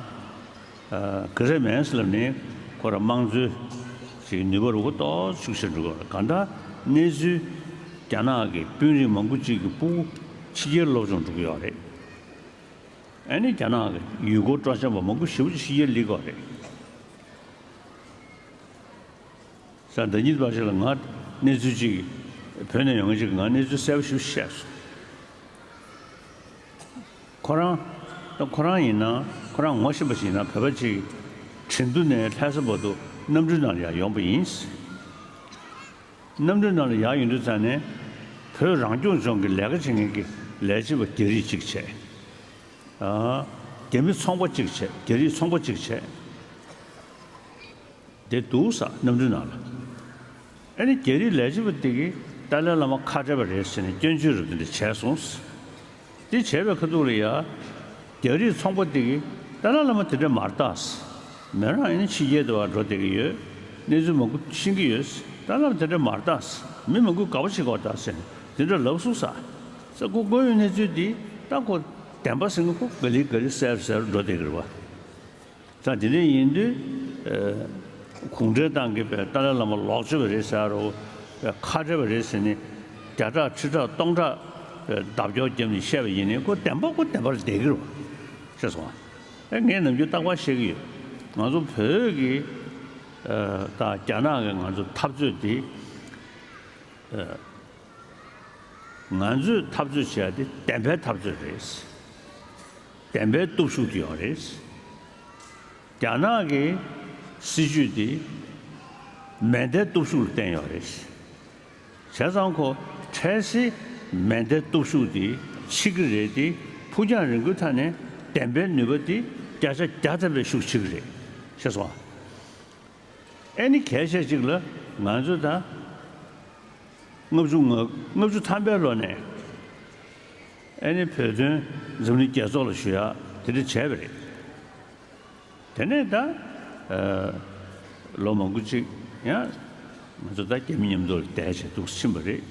ག་རེ་མེད་ཟེར་ལབ་ནས་ཁོ་ར་དམངས་གཙོའི་ཅིག་ནུས་པ་རུ་གོ་ཏོག་ཙམ་ཤུགས་ཆེར་འགྲོ་གི་རེད། གང་ལྟར་གནས་ཚུལ་རྒྱ་ནག་གི་དཔོན་རིགས་མང་པོ་ཅིག་གི་སྤུ་གུ་ཕྱི་རྒྱལ་སློབ་སྦྱོང་འགྲོ་གི་ཡོད་རེད། ཨ་ནི་རྒྱ་ནག་གི་ཡུལ་སྐོར་སྤྲོ་འཆམ་པ་མང་པོ་ཞེ་པོ་ཅིག་ཕྱི་རྒྱལ་སླེབས་ཀྱི་ཡོད་རེད། ས་ཟླ་གཉིས་པ་ཞིག་ལ་ང་གནས་ཚུལ་ཅིག་བོད་ནས་ཡོང་མཁན་ཅིག་གིས་ང་གནས་ཚུལ་གསལ་པོ་ཞིག་བཤད་སོང་། ཁོ་རང་ད་ཁོ་རང་ཡིན་ན་ཁོ་རང་ངོ་ཤེས་པ་ཞིག་ཡིན་ན་བོད་པ་ཅིག་ཁྲིན་ཏུ་ནས་ལྷ་ས་བར་དུ་གནམ་གྲུའི་ནང་ལ་ཡར་ཡོང་པ་ཡིན། གནམ་གྲུའི་ནང་ལ་ཡར་ཡོང་དུས་ཙང་ནས་བོད་རང་སྐྱོང་ལྗོངས་ཀྱི་ལས་ཀ་བྱེད་མཁན་གྱི་ལས་བྱེད་པ་རྒྱ་རིགས་གཅིག་བྱས། ཨ། རྒྱ་མི་ཚོང་པ་གཅིག་བྱས། རྒྱ་རིགས་ཚོང་པ་གཅིག་བྱས། དེ་འདུག་ས་གནམ་གྲུའི་ནང་ལ། ཨ་ནི་རྒྱ་རིགས་ལས་བྱེད་པ་དེ་གིས་ཏཱ་ལའི་བླ་མ་ཁ་བྲལ་བ་རེད་ཟེར་ནས་སྐྱོན་བརྗོད་རབ་དེ་འདྲ་བྱས་སོང་། དེ་བྱས་པའི་ཁ་ཐུག་ལ་ཡ། རྒྱ་རིགས་ཚོང་པ་དེ་གིས་ཏཱ་ལའི་བླ་མ་དེ་འདྲ་མ་རེད་ད། མོ་རང་ཨ་ནི་ཕྱི་རྒྱལ་དུ་བ་འགྲོ་བསྡད་ཀྱི་ཡོད། གནས་ཚུལ་མང་པོ་ཤེས་ཀྱི་ཡོད། ཏཱ་ལའི་བླ་མ་དེ་འདྲ་མ་རེད་ད། མི་མང་པོས་དགའ་པོ་བྱེད་ཀྱི་ཡོད་ད་ཟེར་ནས་དེ་འདྲ་ལབ་སོང་ས། ས་ཁོ་ཁོ་ཡོད་གནས་ཚུལ་དེ་ད་ཁོ་བདེན་པ་ཟེར་ན་ཁོ་ག་ལེ་ག་ལེ་གསལ་གསལ་འགྲོ་བསྡད་ཀྱི་རེད་བ། ད་དེ་འདྲ་ཡིན་དུས། ཨ། གུང་ཁྲན་ཏང་གིས་པའི་ཏཱ་ལའི་བླ་མ་ལོག་སྤྱོད་པ་རེད་ཟེར་རོ། པའི་ཁ་བྲལ་བ་རེད་ཟེར་ནས་བརྒྱ་ཕྲག་ཁྲི་ཕྲག་སྟོང་ཕྲག་པའི་བརྡབ་སྐྱོར་བརྒྱབ་ནས་བཤད་པ་ཡིན་ནའི་ཁོ་བདེན་པ་ཁོ་བདེན་པར་བསྡད་ཀྱི་རེད་བ། ཤེས་སོང་ང་། ཨེ་ངས་ནམ་རྒྱུན་རྟག་པར་བཤད་ཀྱི་ཡོད། ང་ཚོ་བོད་ཀྱི། ཨ། དང་རྒྱ་ནག་གི་ང་ཚོ་འཐབ་རྩོད་འདི། ཨ། ང་ཚོས་འཐབ་རྩོད་བྱེད་ཡ་དེ་བདེན་པའི་འཐབ་རྩོད་རེད། བདེན་པའི་སྟོབས་ཤུགས་དེ་ཡོད་རེད། རྒྱ་ནག་གི་སྲིད་ཇུས་དེ་མེ་མདའི་སྟོབས་ཤུགས་ལ་བརྟེན་ཡོད་རེད། བྱས་ཙང་ཁོ་འཕྲལ་སེལ་མེ་མདའི་སྟོབས་ཤུགས་དེ་འཆི་གི་རེད་དེ། ཕུགས་རྒྱང་རིང་པོའི་ཐད་ནས་བདེན་པའི་ནུས་པ་དེ་བརྒྱ་ཆ་བརྒྱ་ཐམ་པའི་ཤུགས་འཆི་གི་རེད། ཤེས་སོང་ང་། ཨེ་ནི་གལ་ཆེ་གཅིག་ལ་ང་ཚོ་ད་ལྔ་བཅུ་ང་ལྔ་བཅུ་ཐམ་པའི་ལོ་ནས་ཨེ་ནི་བོད་དོན་འཛམ་གླིང་རྒྱལ་ཚོགས་ལ་ཞུ་ཡག་དེ་འདྲ་བྱས་པ་རེད། དེ་ནས་ད། ཨ། ལོ་མང་པོ་ཅིག་ཡང་ང་ཚོ་ད་རྒྱ་མི་མཉམ་དུ་བསྡད་བྱས་འདུག་ཕྱིན་པ་རེད།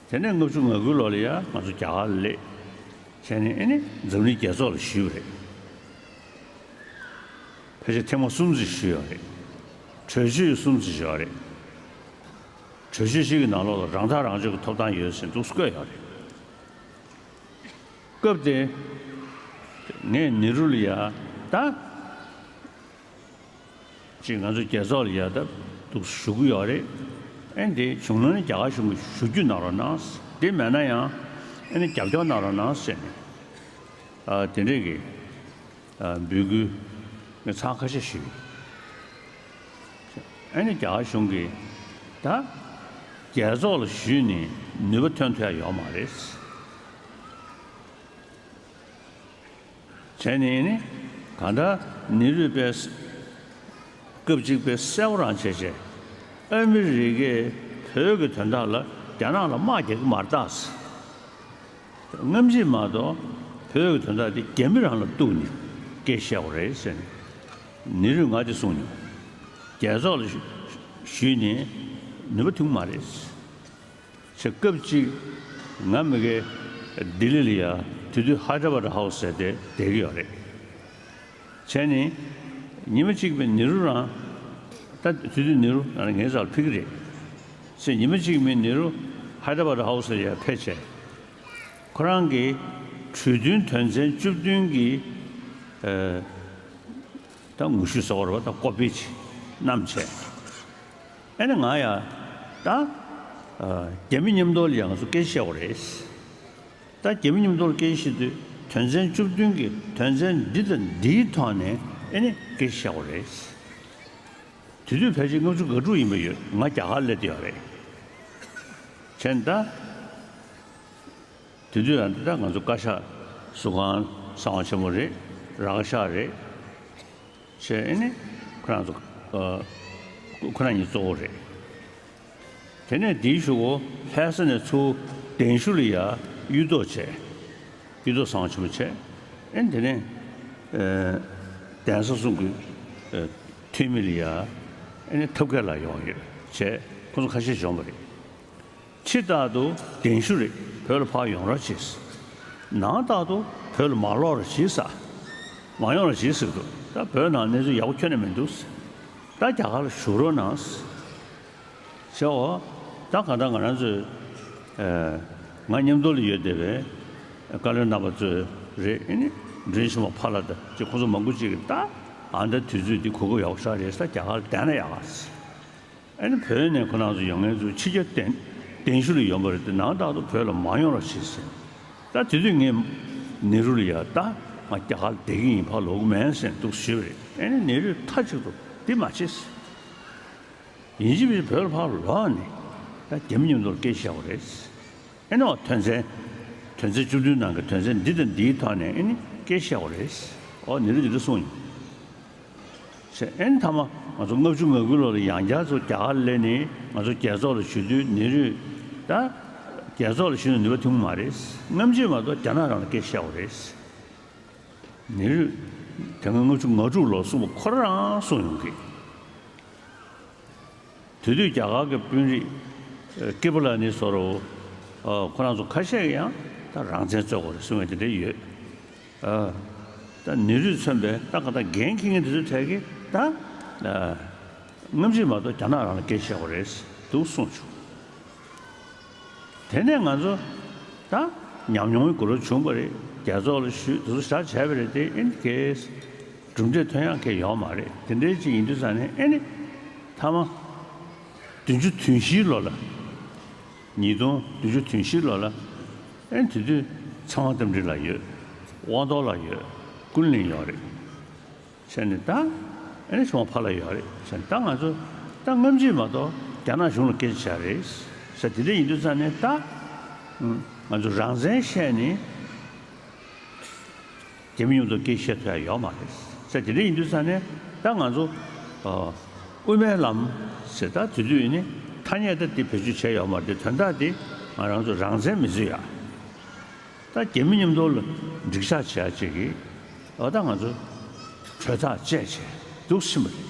དེ་ནས་ལྔ་བཅུ་ང་དགུའི་ལོ་ལ་ཡང་ང་ཚོ་རྒྱ་གར་ལ་སླེབས། བྱས་ནས་ཨེ་ནི་འཛམ་གླིང་རྒྱལ་ཚོགས་ལ་ཞུས་པ་རེད། ཕལ་ཆེར་ཐེངས་མ་གསུམ་ཙམ་ཞུས་ཡོད་རེད། གྲོས་ཆོད་གསུམ་ཙམ་ཞུས་ཡོད་རེད། གྲོས་ཆོད་ཞིག་གི་ནང་ལོགས་ལ་རང་ཐག་རང་གཅོད་ཀྱི་ཐོབ་ཐང་ཡོད་ཟེར་འདུག་བཀོད་ཡོད་རེད། སྐབས་དེ་ངས་ནེ་རུ་ལ་ཡ་ད། ཅིག་ང་ཚོ་རྒྱལ་ཚོགས་ལ་ཡ་ད་འདུག་ཞུ་གི་ཡོད་རེད། ཨེ་འདི་བྱུང་ན་ནི་རྒྱ་གར་གཞུང་གིས་ཞུ་རྒྱུ་གནང་རོགས་གནང་། འདི་མེད་ན་ཡང་ཨེ་ནི་རྒྱབ་སྐྱོར་གནང་རོགས་གནང་ཟེར་ནས། ཨ། དེ་འདྲས་ཀྱི། ཨ། འབོད་སྐུལ་ངས་ཚང་ཁ་ཤས་ཞུས། ཨ་ནི་རྒྱ་གར་གཞུང་གིས་ད་རྒྱལ་ཚོགས་ལ་ཞུས་ནས་ནུས་པ་ཐོན་ཐུབ་ཡ་ཡོད་མ་རེད། བྱས་ནས་ནི་གང་ལྟར་ནེ་རུས་པས་སྐབས་གཅིག་པའི་གསལ་པོ་རང་བྱས་བྱས། ཨ་མི་རི་ཀས་བོད་ཀྱི་དོན་དག་ལ་རྒྱ་ནག་ལ་དམག་རྒྱག་གི་མ་རེད་ད། སྔ་ཕྱི་མ་གཏོགས་བོད་ཀྱི་དོན་དག་དེ་རྒྱ་མི་རང་ལ་གཏུགས་ནས་སྐད་བཤད་དགོས་རེད་ཟེར་ནས་ནེ་རུས་ང་དེ་གསུངས་མྱོང་། རྒྱལ་ཚོགས་ལ་ཞུ་ཞུས་ནས་ནུས་པ་ཐོན་མ་རེད། ཞེས་སྐབས་གཅིག་ང་མི་དགེ་ལྡི་ལི་ལ་ཡ་དེ་དུས་ཧའི་ཌ་ར་བྷ་ཌ་ཧའུ་སི་ཟེར་དེ་བསྡད་ཀྱི་ཡོད་རེད། བྱས་ནས་ཉི་མ་གཅིག་པའི་ནེ་རུ་རང་། ད་དེ་དུས་ནེ་རུ་ང་ངའི་རྩ་ལ་ཕེབས་ཀྱི་རེད། ཟེར་ཉི་མ་གཅིག་མིན་ནེ་རུ་ཧའི་ཌ་ར་བྷ་ཌ་ཧའུ་སི་ལ་ཡར་ཕེབས་བྱས། ཁོ་རང་གིས་གྲོས་མཐུན་དོན་ཚན་བཅུ་བདུན་གྱི། ཨ། ད་ངོ་བཤུས་ཟེར་བ་རེད་པ། ད་ཀོ་པི་ཅིག་བསྣམས་བྱས། ཨ་ནི་ང་ཡ་ད། ཨ། རྒྱ་མི་མཉམ་དུ་ལ་ཡ་ང་ཚོ་སྐད་ཆ་བཤད་དགོས་རེད། ད་རྒྱ་མི་མཉམ་དུ་སྐད་ཆ་བཤད་དུས་དོན་ཚན་བཅུ་བདུན་གྱི་དོན་ཚན་འདི་དང་འདིའི་ཐོག་ནས་ཨེ་ནི་སྐད་ཆ་བཤད་དགོས་རེད། དེ་དུས་ཕལ་ཆེར་ལྔ་བཅུ་ང་དྲུག་ཡིན་པ་ཡོད། ང་རྒྱ་གར་སླེབས་བསྡད་ཡོད་རེད། བྱས་ནས་ད། དེ་དུས་ཡང་འདི་ད་ང་ཚོ་བཀའ་ཤག་ཟུར་ཁང་གསང་བ་ཆེན་མོ་རེད། ར་བཀའ་ཤག་རེད། བྱས་ཨེ་ནི་ཁོ་རང་ཚོ། ཨ། ཁོ་རང་གཉིས་གཙོ་བོ་རེད། དེ་ནས་དེའི་གཞུག་གུ་ལྷ་ས་ནས་ཚུར་གདན་ཞུ་ལ་ཡ་གཡུ་ཐོག་བྱས། གཡུ་ཐོག་གསང་བ་ཆེན་མོ་བྱས། ཨེ་ནི་དེ་ནས། ཨ། གདན་ས་གསུམ་གྱི། ཨ། འཐུས་མི་ལ་ཡ། ཨ་ནི་ཐབས་མཁས་ལ་ཡོང་ཡོད་བྱས་ཁོ་ཚོ་ཁ་ཤས་བྱུང་བ་རེད། ཕྱི་ལྟར་དུ་གདན་ཞུ་རེད། བོད་ལ་ཕར་ཡོང་རོགས་བྱེད་ཟེར། ནང་ལྟར་དུ་བོད་ལ་མ་ལོག་རོགས་བྱེད་ཟེར། མ་ཡོང་རོགས་བྱེད་ཟེར་འདུག་ད་བོད་ནང་གནས་ཚུལ་ཡག་པོ་ཁྱོན་ནས་མི་འདུག་ཟེར། ད་རྒྱ་གར་ལ་བཞུགས་རོགས་གནང་ཟེར། ཟེར་འོ། ད་གང་ལྟར་ང་རང་ཚོས་ཨ་ང་མཉམ་དུ་ལ་ཡོད་བསྡད་པའི་བཀའ་བློན་རྣམ་པ་ཚོས་རེད། ཨ་ནི་འབྲེལ་ཆེན་མོ་ཕ་ལ་དང་ཅིག་ཁོང་ཚོ་མང་པོ་ཅིག་གིས་ད་ཨ་ད་དུས་ཚོད་འདི་གོ་སྐབས་ཡག་པོ་ཞིག་རེད་ཟེར། རྒྱ་གར་ལ་བསྡད་ན་ཡག་ག་ཟེར། ཨ་ནི་བོད་ནས་ཁོ་རང་ཚོ་ཡོང་མཁན་ཚོ་ཕྱི་རྒྱལ་གདན་གདན་ཞུ་ལ་ཡོང་པ་རེད་དེ། ནང་ལྟར་དུ་བོད་ལ་མ་ཡོང་རོགས་བྱེད་ཟེར། ད་དེ་དུས་ངས་ནེ་རུ་ལ་ཡ་ད་ང་རྒྱ་གར་ལ་བསྡད་ཀྱི་ཡིན། ཕར་ལོག་གི་མིན་ཟེར་འདུག་ཞུས་པ་རེད། ཨ་ནི་ནེ་རུས་མཐའ་གཅིག་ཏུ་འདི་མ་བྱེད་ཟེར། ཡིན་གཅིག་མིན་གཅིག་བོད་ལ་ཕར་ལོག་ནས་ད་རྒྱ་མི་མཉམ་དུ་སྐད་ཆ་བཤད་དགོས་རེད། ཨེ་ནོ་དོན་ཚན་དོན་ཚན་བཅུ་བདུན་ནང་གི་དོན་ཚན་འདི་དང་འདིའི་ཐོག་ནས་ཨེ་ནི་སྐད་ཆ་བཤད་དགོས་རེད། ཨོ་ནི་རེད་འདི་འདྲ་གསུངས་ཡིན། ཟེར་ཨེ་ནི་མཐའ་མ་ང་ཚོ་ལྔ་བཅུ་ང་དགུ་ལོ་ལ་ཡང་བསྐྱར་ཚུར་རྒྱ་གར་སླེབས་ནས་ང་ཚོ་རྒྱལ་ཚོགས་ལ་ཞུགས་དུས་ནི་རེད། ད་རྒྱལ་ཚོགས་ལ་ཞུགས་ནས་ནུས་པ་ཐོན་གི་མ་རེད། སྔ་ཕྱི་མ་གཏོགས་རྒྱ་ནག་རང་ལ་སྐད་ཆ་བཤད་དགོས་རེད། ནི་རེད། དེ་སྔ་ལྔ་བཅུ་ང་དྲུག་ལོ་གསུངས་པ་ཁོ་རང་རང་གསུངས་ཡོང་གི། དེ་དུས་རྒྱ་གར་གྱི་དཔོན་རིགས་ཀི་པ་ལ་ནི་སོ་རོ། ཁོ་རང་ཚོ་ཁ་ཤས་ཀྱིས་ཡང་ད་རང་བཙན་རྩོད་དགོས་རེད་གསུང་མཁན་དེ་འདྲ་ཡོད། ད་ནི་རེད་མཚོན་པའི་ད་ག་ད་འགན་འཁྱེར་མཁན་དེ་ཚོའི་གྲས་ཀྱིས་ད་སྔ་ཕྱི་མ་གཏོགས་རྒྱ་ནག་རང་ལ་སྐད་ཆ་བཤད་དགོས་རེད་འདུག་གསུངས་བྱུང་། དེ་ནས་ང་ཚོ་ད་ཉམས་མྱོང་གི་གོ་རོ་བྱུང་བ་རེད། རྒྱལ་ཚོགས་ལ་ཞུས་དེ་ཚོ་ཞག་བྱས་པ་རེད་དེ། ཨེ་ནི་གས་གྲུབ་འབྲས་ཐོན་ཡག་གས་ཡོད་མ་རེད། དེ་འདྲའི་ཅིག་ཡིན་དུས་ཙང་ནས་ཨེ་ནི་མཐའ་མ་བདུན་ཅུ་དོན་བཞིའི་ལོ་ལ། ཉིས་སྟོང་བདུན་ཅུ་དོན་བཞིའི་ལོ་ལ་ཨེ་ནི་དེ་དུས་ཚེ་དབང་རྟ་མགྲིན་ལགས་ཡོད། དབང་ཐོག་ལགས་ཡོད། ཀུན་གླིང་ཡོད་རེད། བྱས་ནས་ད་ཨེ་ནི་ཞུ་བ་ཕ་ལ་ཡོད་རེད། བྱས་ནས་ད་ང་ཚོ་ད་སྔ་ཕྱི་མ་གཏོགས་རྒྱ་ནག་གཞུང་ལ་སྐད་ཆ་བྱ་རེད་ཟེར། དེ་འདྲ་ཡིན་དུས་ཙང་ནས་ད་ང་ཚོ་རང་བཙན་བཤད་ནས་རྒྱ་མི་མཉམ་དུ་སྐད་ཆ་བཤད་ཐུབ་ཡ་ཡོད་མ་རེད་ཟེར། དེ་འདྲ་ཡིན་དུས་ཙང་ནས་ད་ང་ཚོ་ཨ་དབུ་མའི་ལམ་ཟེར་ད་དེ་དུས་ནི་ཐ་སྙད་ད་དེ་བེད་སྤྱོད་བྱས་ཡོད་མ་རེད། དོན་དག་དེ་ང་རང་ཚོ་རང་བཙན་མི་རྩོད་ཡ། ད་རྒྱ་མི་མཉམ་དུ་ལ་འགྲིག་ཆགས་བྱེད་ཡ་ཅིག་གིས་ཨ་ད་ང་ཚོ་གྲོས་ཐག་བཅད་བྱས་འདུག་ཕྱིན་པ་རེད།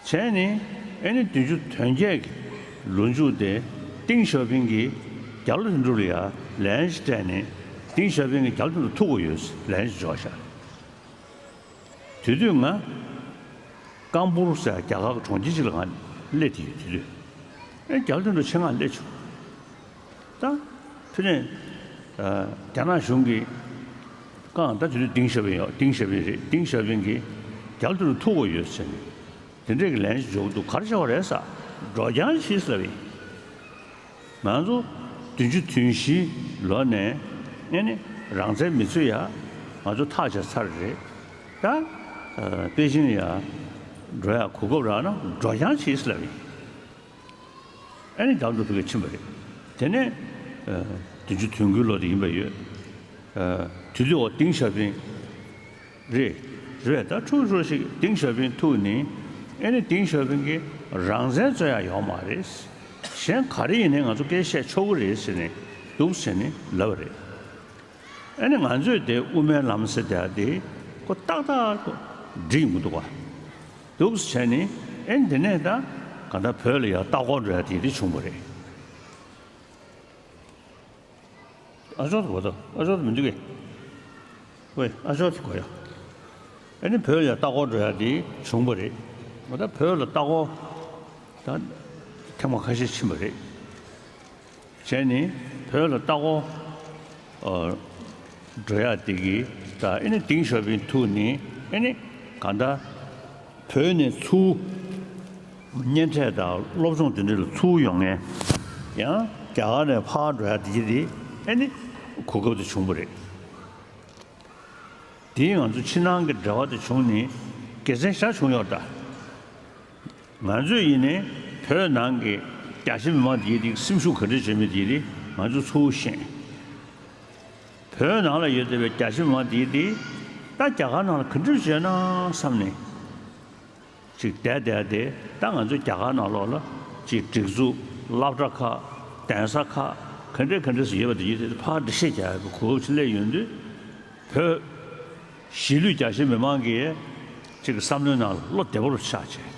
བྱས་ནས་ཨེ་ནི་བདུན་ཅུ་དོན་བརྒྱད་ཀྱི་ལོ་མཇུག་དེ་ཏིང་ཞའོ་ཕིང་གིས་རྒྱ་ལོ་དོན་གྲུབ་ལ་ཡ་ལན་ཞིག་སྤྲད་ནས་ཏིང་ཞའོ་ཕིང་གིས་རྒྱ་ལོ་དོན་གྲུབ་ཐུག་དགོས་ཡོད་ལན་ཞིག་འབྱོར་ཤག་དེ་དུས་ང་ཀམ་པུར་ཟེར་རྒྱ་གར་གྱི་གྲོང་ཁྱེར་ཅིག་ལ་ང་སླེབས་དེ་ཡོད། དེ་དུས་ཨེ་རྒྱ་ལོ་དོན་གྲུབ་ཆེད་མངགས་སླེབས་བྱུང་། ད་དེ་ནས་ཨ་རྒྱ་ནག་གཞུང་གིས་ཀང་ད་དེ་དུས་ཏིང་ཞའོ་ཕིང་ཡོད། ཏིང་ཞའོ་ཕིང་རེད། ཏིང་ཞའོ་ཕིང་གིས་རྒྱ་ལོ་དོན་གྲུབ་ཐུག་དགོས་ཡོད་ཟེར་ནས་དེ་འདྲས་ཀྱི་ལན་ཞིག་འབྱོར་གྱི་འདུག་ག་རེ་བྱས་པ་རེད་ཟེར། འགྲོ་རྐྱང་བྱེད་ཟེར་བས། ང་ཚོ་བདུན་ཅུ་དོན་བཞིའི་ལོ་ནས་ཨེ་ནི་རང་བཙན་མི་རྩོད་ཡ་ང་ཚོ་ཐག་བཅད་ཚར་རེད། ད་ཨ་པེ་ཅིན་ཡ་འགྲོ་ཡ་གོ་སྐབས་རག་ན་འགྲོ་རྐྱང་བྱེད་ཟེར་ལབ་ཡིན། ཨེ་ནི་རྒྱ་ལོ་དོན་གྲུབ་ཕྱིན་པ་རེད། དེ་ནས་ཨ་བདུན་ཅུ་དོན་དགུའི་ལོ་དེ་ཡིན་པ་ཡོད། ཨ་དེ་དུས་འོ་ཏིང་ཞའོ་ཕིང་རེད། རེད། ད་ཁྲུ་ཁྲུ་ཞིག་ཏིང་ཞའོ་ཕིང་ཐུག་ནས་ཨེ་ནི་ཏིང་ཞའོ་ཕིང་གིས་རང་བཙན་རྩོད་ཡ་ཡོད་མ་རེད། གཞན་ག་རེ་ཡིན་ནའི་ང་ཚོ་སྐད་བཤད་ཆོག་གི་རེད་ཟེར་ནས་འདུག་ཟེར་ནས་ལབ་པ་རེད། ཨེ་ནི་ང་ཚོས་དེ་དབུ་མའི་ལམ་ཟེར་དེ་དེ་ཁོ་ཏག་ཏག་ཁོ་འགྲིག་མི་འདུག་ག་འདུག་ཟེར་ནས་ཨེ་ནི་དེ་ནས་ད་ག་ད་བོད་ལ་ཡ་ལྟ་སྐོར་འགྲོ་ཡ་དེ་དེ་བྱུང་བ་རེད། ཨ་ཅོག་ཏུ་གོ་ཏོ། ཨ་ཅོག་ཏུ་མི་འདུག་གས། ཝེ། ཨ་ཅོག་ཏུ་གོ་ཡ། ཨ་ནི་བོད་ལ་ལྟ་སྐོར་འགྲོ་ཡ་དེ་བྱུང་བ་རེད། ང་ད་བོད་ལ་ལྟ་སྐོར་ད་ཐེངས་མ་ཁ་ཤས་ཕྱིན་པ་རེད། བྱས་ནས་བོད་ལ་ལྟ་སྐོར་ཨ་འགྲོ་ཡ་དེ་གི་ད་ཨ་ནི་ཏིང་ཞའོ་ཕིང་ཐུག་ནས་ཨ་ནི་གང་ལྟར། བོད་ནས་ཚུར་གཉེན་འཕྲད་དང་སློབ་སྦྱོང་དེ་འདྲ་ལ་ཚུར་ཡོང་མཁན་ཡང་རྒྱ་གར་ནས་ཕར་འགྲོ་ཡ་དེ་གྱི་དེ་ཨེ་ནི་གོ་སྐབས་དེ་བྱུང་བ་རེད། དེས་ང་ཚོ་ཕྱི་ནང་གི་འབྲེལ་བ་དེ་བྱུང་ནས་དགེ་མཚན་ཞེ་དྲག་བྱུང་ཡོད་ད། ང་ཚོས་ཡིན་ནའི་བོད་ནང་གི་རྒྱ་ཆེ་མི་མང་དེ་གྱི་དེ་སེམས་ཤུགས་ག་འདྲ་བྱེད་མི་དེ་གྱི་དེ་ང་ཚོ་ཚུར་ཤེས། བོད་ནང་ལ་ཡོད་བསྡད་པའི་རྒྱ་ཆེ་མི་མང་དེ་གྱི་དེ་ད་རྒྱ་གར་ནང་ལ་ག་འདྲ་བྱས་ན་བསམ་ནས། ཅིག་བསྡད་བསྡད་དེ་ད་ང་ཚོ་རྒྱ་གར་ནང་ལོགས་ལ་ཅིག་སྒྲིག་འཛུགས་སློབ་གྲྭ་ཁག་གདན་ས་ཁག་ག་འདྲས་ག་འདྲས་སུ་ཡོད་པ་དེ་ཡོད་དེ་ཕར་འགྲེལ་བཤད་རྒྱག་ཡག་གི་གོ་སྐབས་ཅིག་སླེབས་ཡོང་དུས་བོད་གཞིས་ལུས་རྒྱ་ཆེ་མི་མང་གིས་ ཅིག་གི་བསམ་བློའི་ནང་ལ་བློ་བདེ་པོ་རུ་ཆགས་བྱས།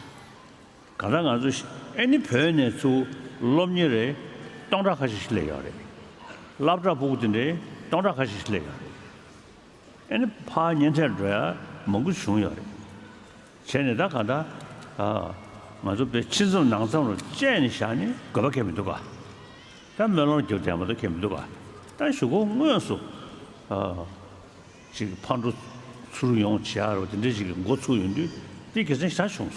གང་ལྟར་ང་ཚོ་ཨེ་ནི་བོད་ནས་ཚུར་སློབ་གཉེར་རེ་སྟོང་ཕྲག་ཁ་ཤས་ཤིག་སླེབས་ཡོད་རེད། སློབ་གྲྭ་ཕྲུ་གུ་དེ་འདྲའི་སྟོང་ཕྲག་ཁ་ཤས་ཤིག་སླེབས་ཡོད་རེད། ཨེ་ནི་ཕར་མཉེན་ཆས་འགྲོ་ཡ་མང་པོ་བྱུང་ཡོད་རེད། བྱས་ནས་ད་གང་ལྟར་ཨ་ང་ཚོ་བོད་ཕྱི་མཚམས་ནང་མཚམས་རུ་བཅད་ནས་བཞག་ནས་དགོས་པ་གང་ཡང་མི་འདུག་ག་ད་སྨོན་ལམ་རྒྱབ་བསྡད་མ་གཏོགས་གང་ཡང་མི་འདུག་ག་ད་གཞུག་གུ་དངོས་སུ་ཨ་ཅིག་ཕར་འགྲོ་ཚུར་ཡོང་བྱེད་ཡ་རོ་དེ་འདྲ་ཞིག་གི་འགོ་ཚུགས་ཡོང་དུས་དེ་དགེ་མཚན་ཞེ་དྲག་བྱུང་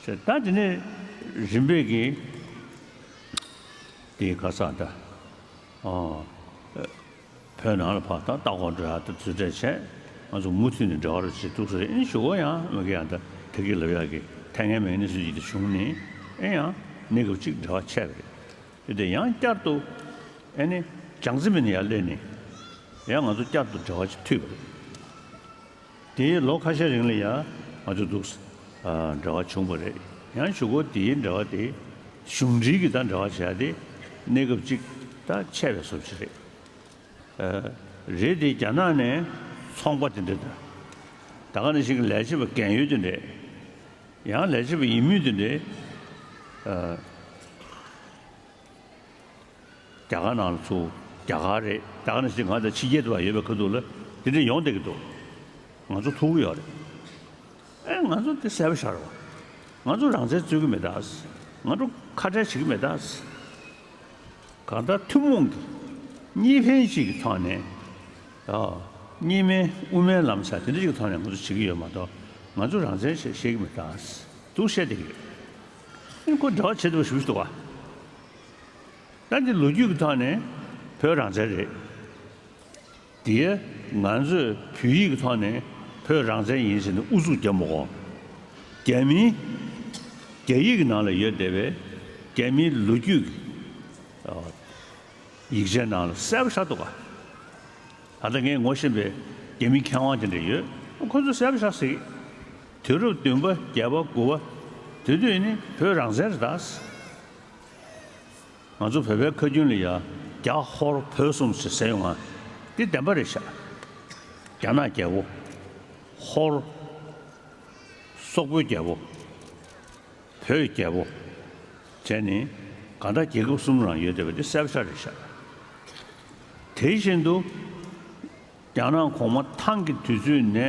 སོང་། ད་དེ་ནས་རིམ་པས་ཀྱིས་དེ་ག་ས་ད་ཨོ་བོད་ནང་ལ་ཕར་ད་ལྟ་སྐོར་འགྲོ་ཡ་ད་དུས་ཚོད་བྱས་ང་ཚོ་མུ་མཐུད་ནས་འབྲེལ་བ་རུ་བྱེད་ཐུབ་ས་རེད། ཨེ་ཞུ་གོ་ཡང་མ་གི་ཡང་ད་ད་གི་ལབ་ཡ་གི་ཐད་ངན་མེད་ནི་སུ་ཡིད་དུ་བྱུང་ནས་ཨེ་ཡང་གནས་སྐབས་གཅིག་འབྲེལ་བ་ཆད་པ་རེད། དེ་དེ་ཡང་བསྐྱར་དུ་ཨེ་ནི་བྱང་རྩེ་མི་ནི་ཡར་སླེབས་ནས་ཡང་ང་ཚོ་བསྐྱར་དུ་འབྲེལ་བ་ཅིག་མཐུད་པ་རེད། དེའི་ལོ་ཁ་ཤས་རིང་ལ་ཡང་ང་ཚོ་འདུག་ཨ་འབྲེལ་བ་བྱུང་བ་རེད། ཡང་གཞུག་གུ་དེའི་འབྲེལ་བ་དེ་གཞུང་འབྲེལ་གྱི་ད་འབྲེལ་བ་བྱས་ཏེ་གནས་སྐབས་གཅིག་ད་ཆད་པའི་བཟོ་ཅིག་རེད། ཨ་རེད་དེ་རྒྱ་ནག་ནས་ཚོང་པ་དེ་འདྲ་དང་ད་ག་ནང་བཞིན་གྱི་ལས་བྱེད་པ་རྒན་ཡོལ་དེ་འདྲས་ཡང་ལས་བྱེད་པ་ཡིན་མུས་དེ་འདྲས་ཨ། རྒྱ་གར་ནང་ལ་ཚུར་རྒྱ་གར་རེད་ད་ག་ནང་བཞིན་ང་དང་ཕྱི་རྒྱལ་དུ་བ་ཡོད་པའི་ཁ་ཐུག་ལ་དེ་འདྲ་ཡོང་བསྡད་ཀྱི་འདུག་ང་ཚོ་ཐུག་གི་ཡོད་རེད། ཨེ་ང་ཚོ་དེ་གསལ་པོ་ཤར་བ། ང་ཚོ་རང་བཙན་རྩོད་ཀྱི་མེད་ད། ང་ཚོ་ཁ་བྲལ་བྱེད་ཀྱི་མེད་ད། གང་ལྟར་ཐུན་མོང་གི་གཉིས་ཕན་གཅིག་གི་ཐོག་ནས་ཨ་གཉིས་སྨན་དབུ་མའི་ལམ་ཟེར་དེ་འདྲ་ཞིག་གི་ཐོག་ནས་ང་ཚོ་བྱེད་ཀྱི་ཡོད་མ་གཏོགས་ང་ཚོ་རང་བཙན་ཞེས་བཤད་ཀྱི་མེད་ད། འདུག་བཤད་བསྡད་ཀྱི་ཡོད། ཨེ་ཁོ་འབྲེལ་བ་བྱེད་ཐུབ་པ་ཞུ་ཞུ་འདུག་ག་ད་འདི་ལོ་རྒྱུས་ཀྱི་ཐོག་ནས་བོད་རང་བཙན་རེད། དེ་ང་ཚོས་བོད་ཡིག་གི་ཐོག་ནས་བོད་རང་བཙན་ཡིན་ཟེར་ནས་ཨུ་ཚུགས་རྒྱབ་མ་དགོས། རྒྱ་མིའི་རྒྱ་ཡིག་གི་ནང་ལ་ཡོད་བསྡད་པའི་རྒྱ་མིའི་ལོ་རྒྱུས་ཀྱི་ཡིག་ཆའི་ནང་ལ་གསལ་པོ་ཆགས་འདུག་ག་ད་ལྟ་ངས་ངོ་ཤེས་པའི་རྒྱ་མི་མཁས་དབང་དེ་འདྲ་ཡོད། ཁོ་ཚོས་གསལ་པོ་ཆགས་ཟེར་གི། དུས་རབས་བདུན་པ་བརྒྱད་པ་དགུ་པ་དེ་དུས་ནི་བོད་རང་བཙན་རེད་ད། ང་ཚོ་བོད་པའི་ཁ་རྒྱུན་ལ་ཡ་རྒྱ་ཧོར་བོད་གསུམ་ཞེས་ཟེར་ཡོང་ང་འདི་བདེན་པ་རེད་ཤག་རྒྱ་ནག་རྒྱལ་པོ། ཧོར། སོག་པོའི་རྒྱལ་པོ། བོད་རྒྱལ་པོ། བྱས་ནས་གང་ལྟར་རྒྱལ་ཁབ་གསུམ་རང་ཡོད་བསྡད་པ་འདི་གསལ་པོ་ཆགས་རེད་ཤག་དེ་བཞིན་དུ་རྒྱ་ནག་གོང་མ་ཐང་གི་དུས་ཚོད་ནས་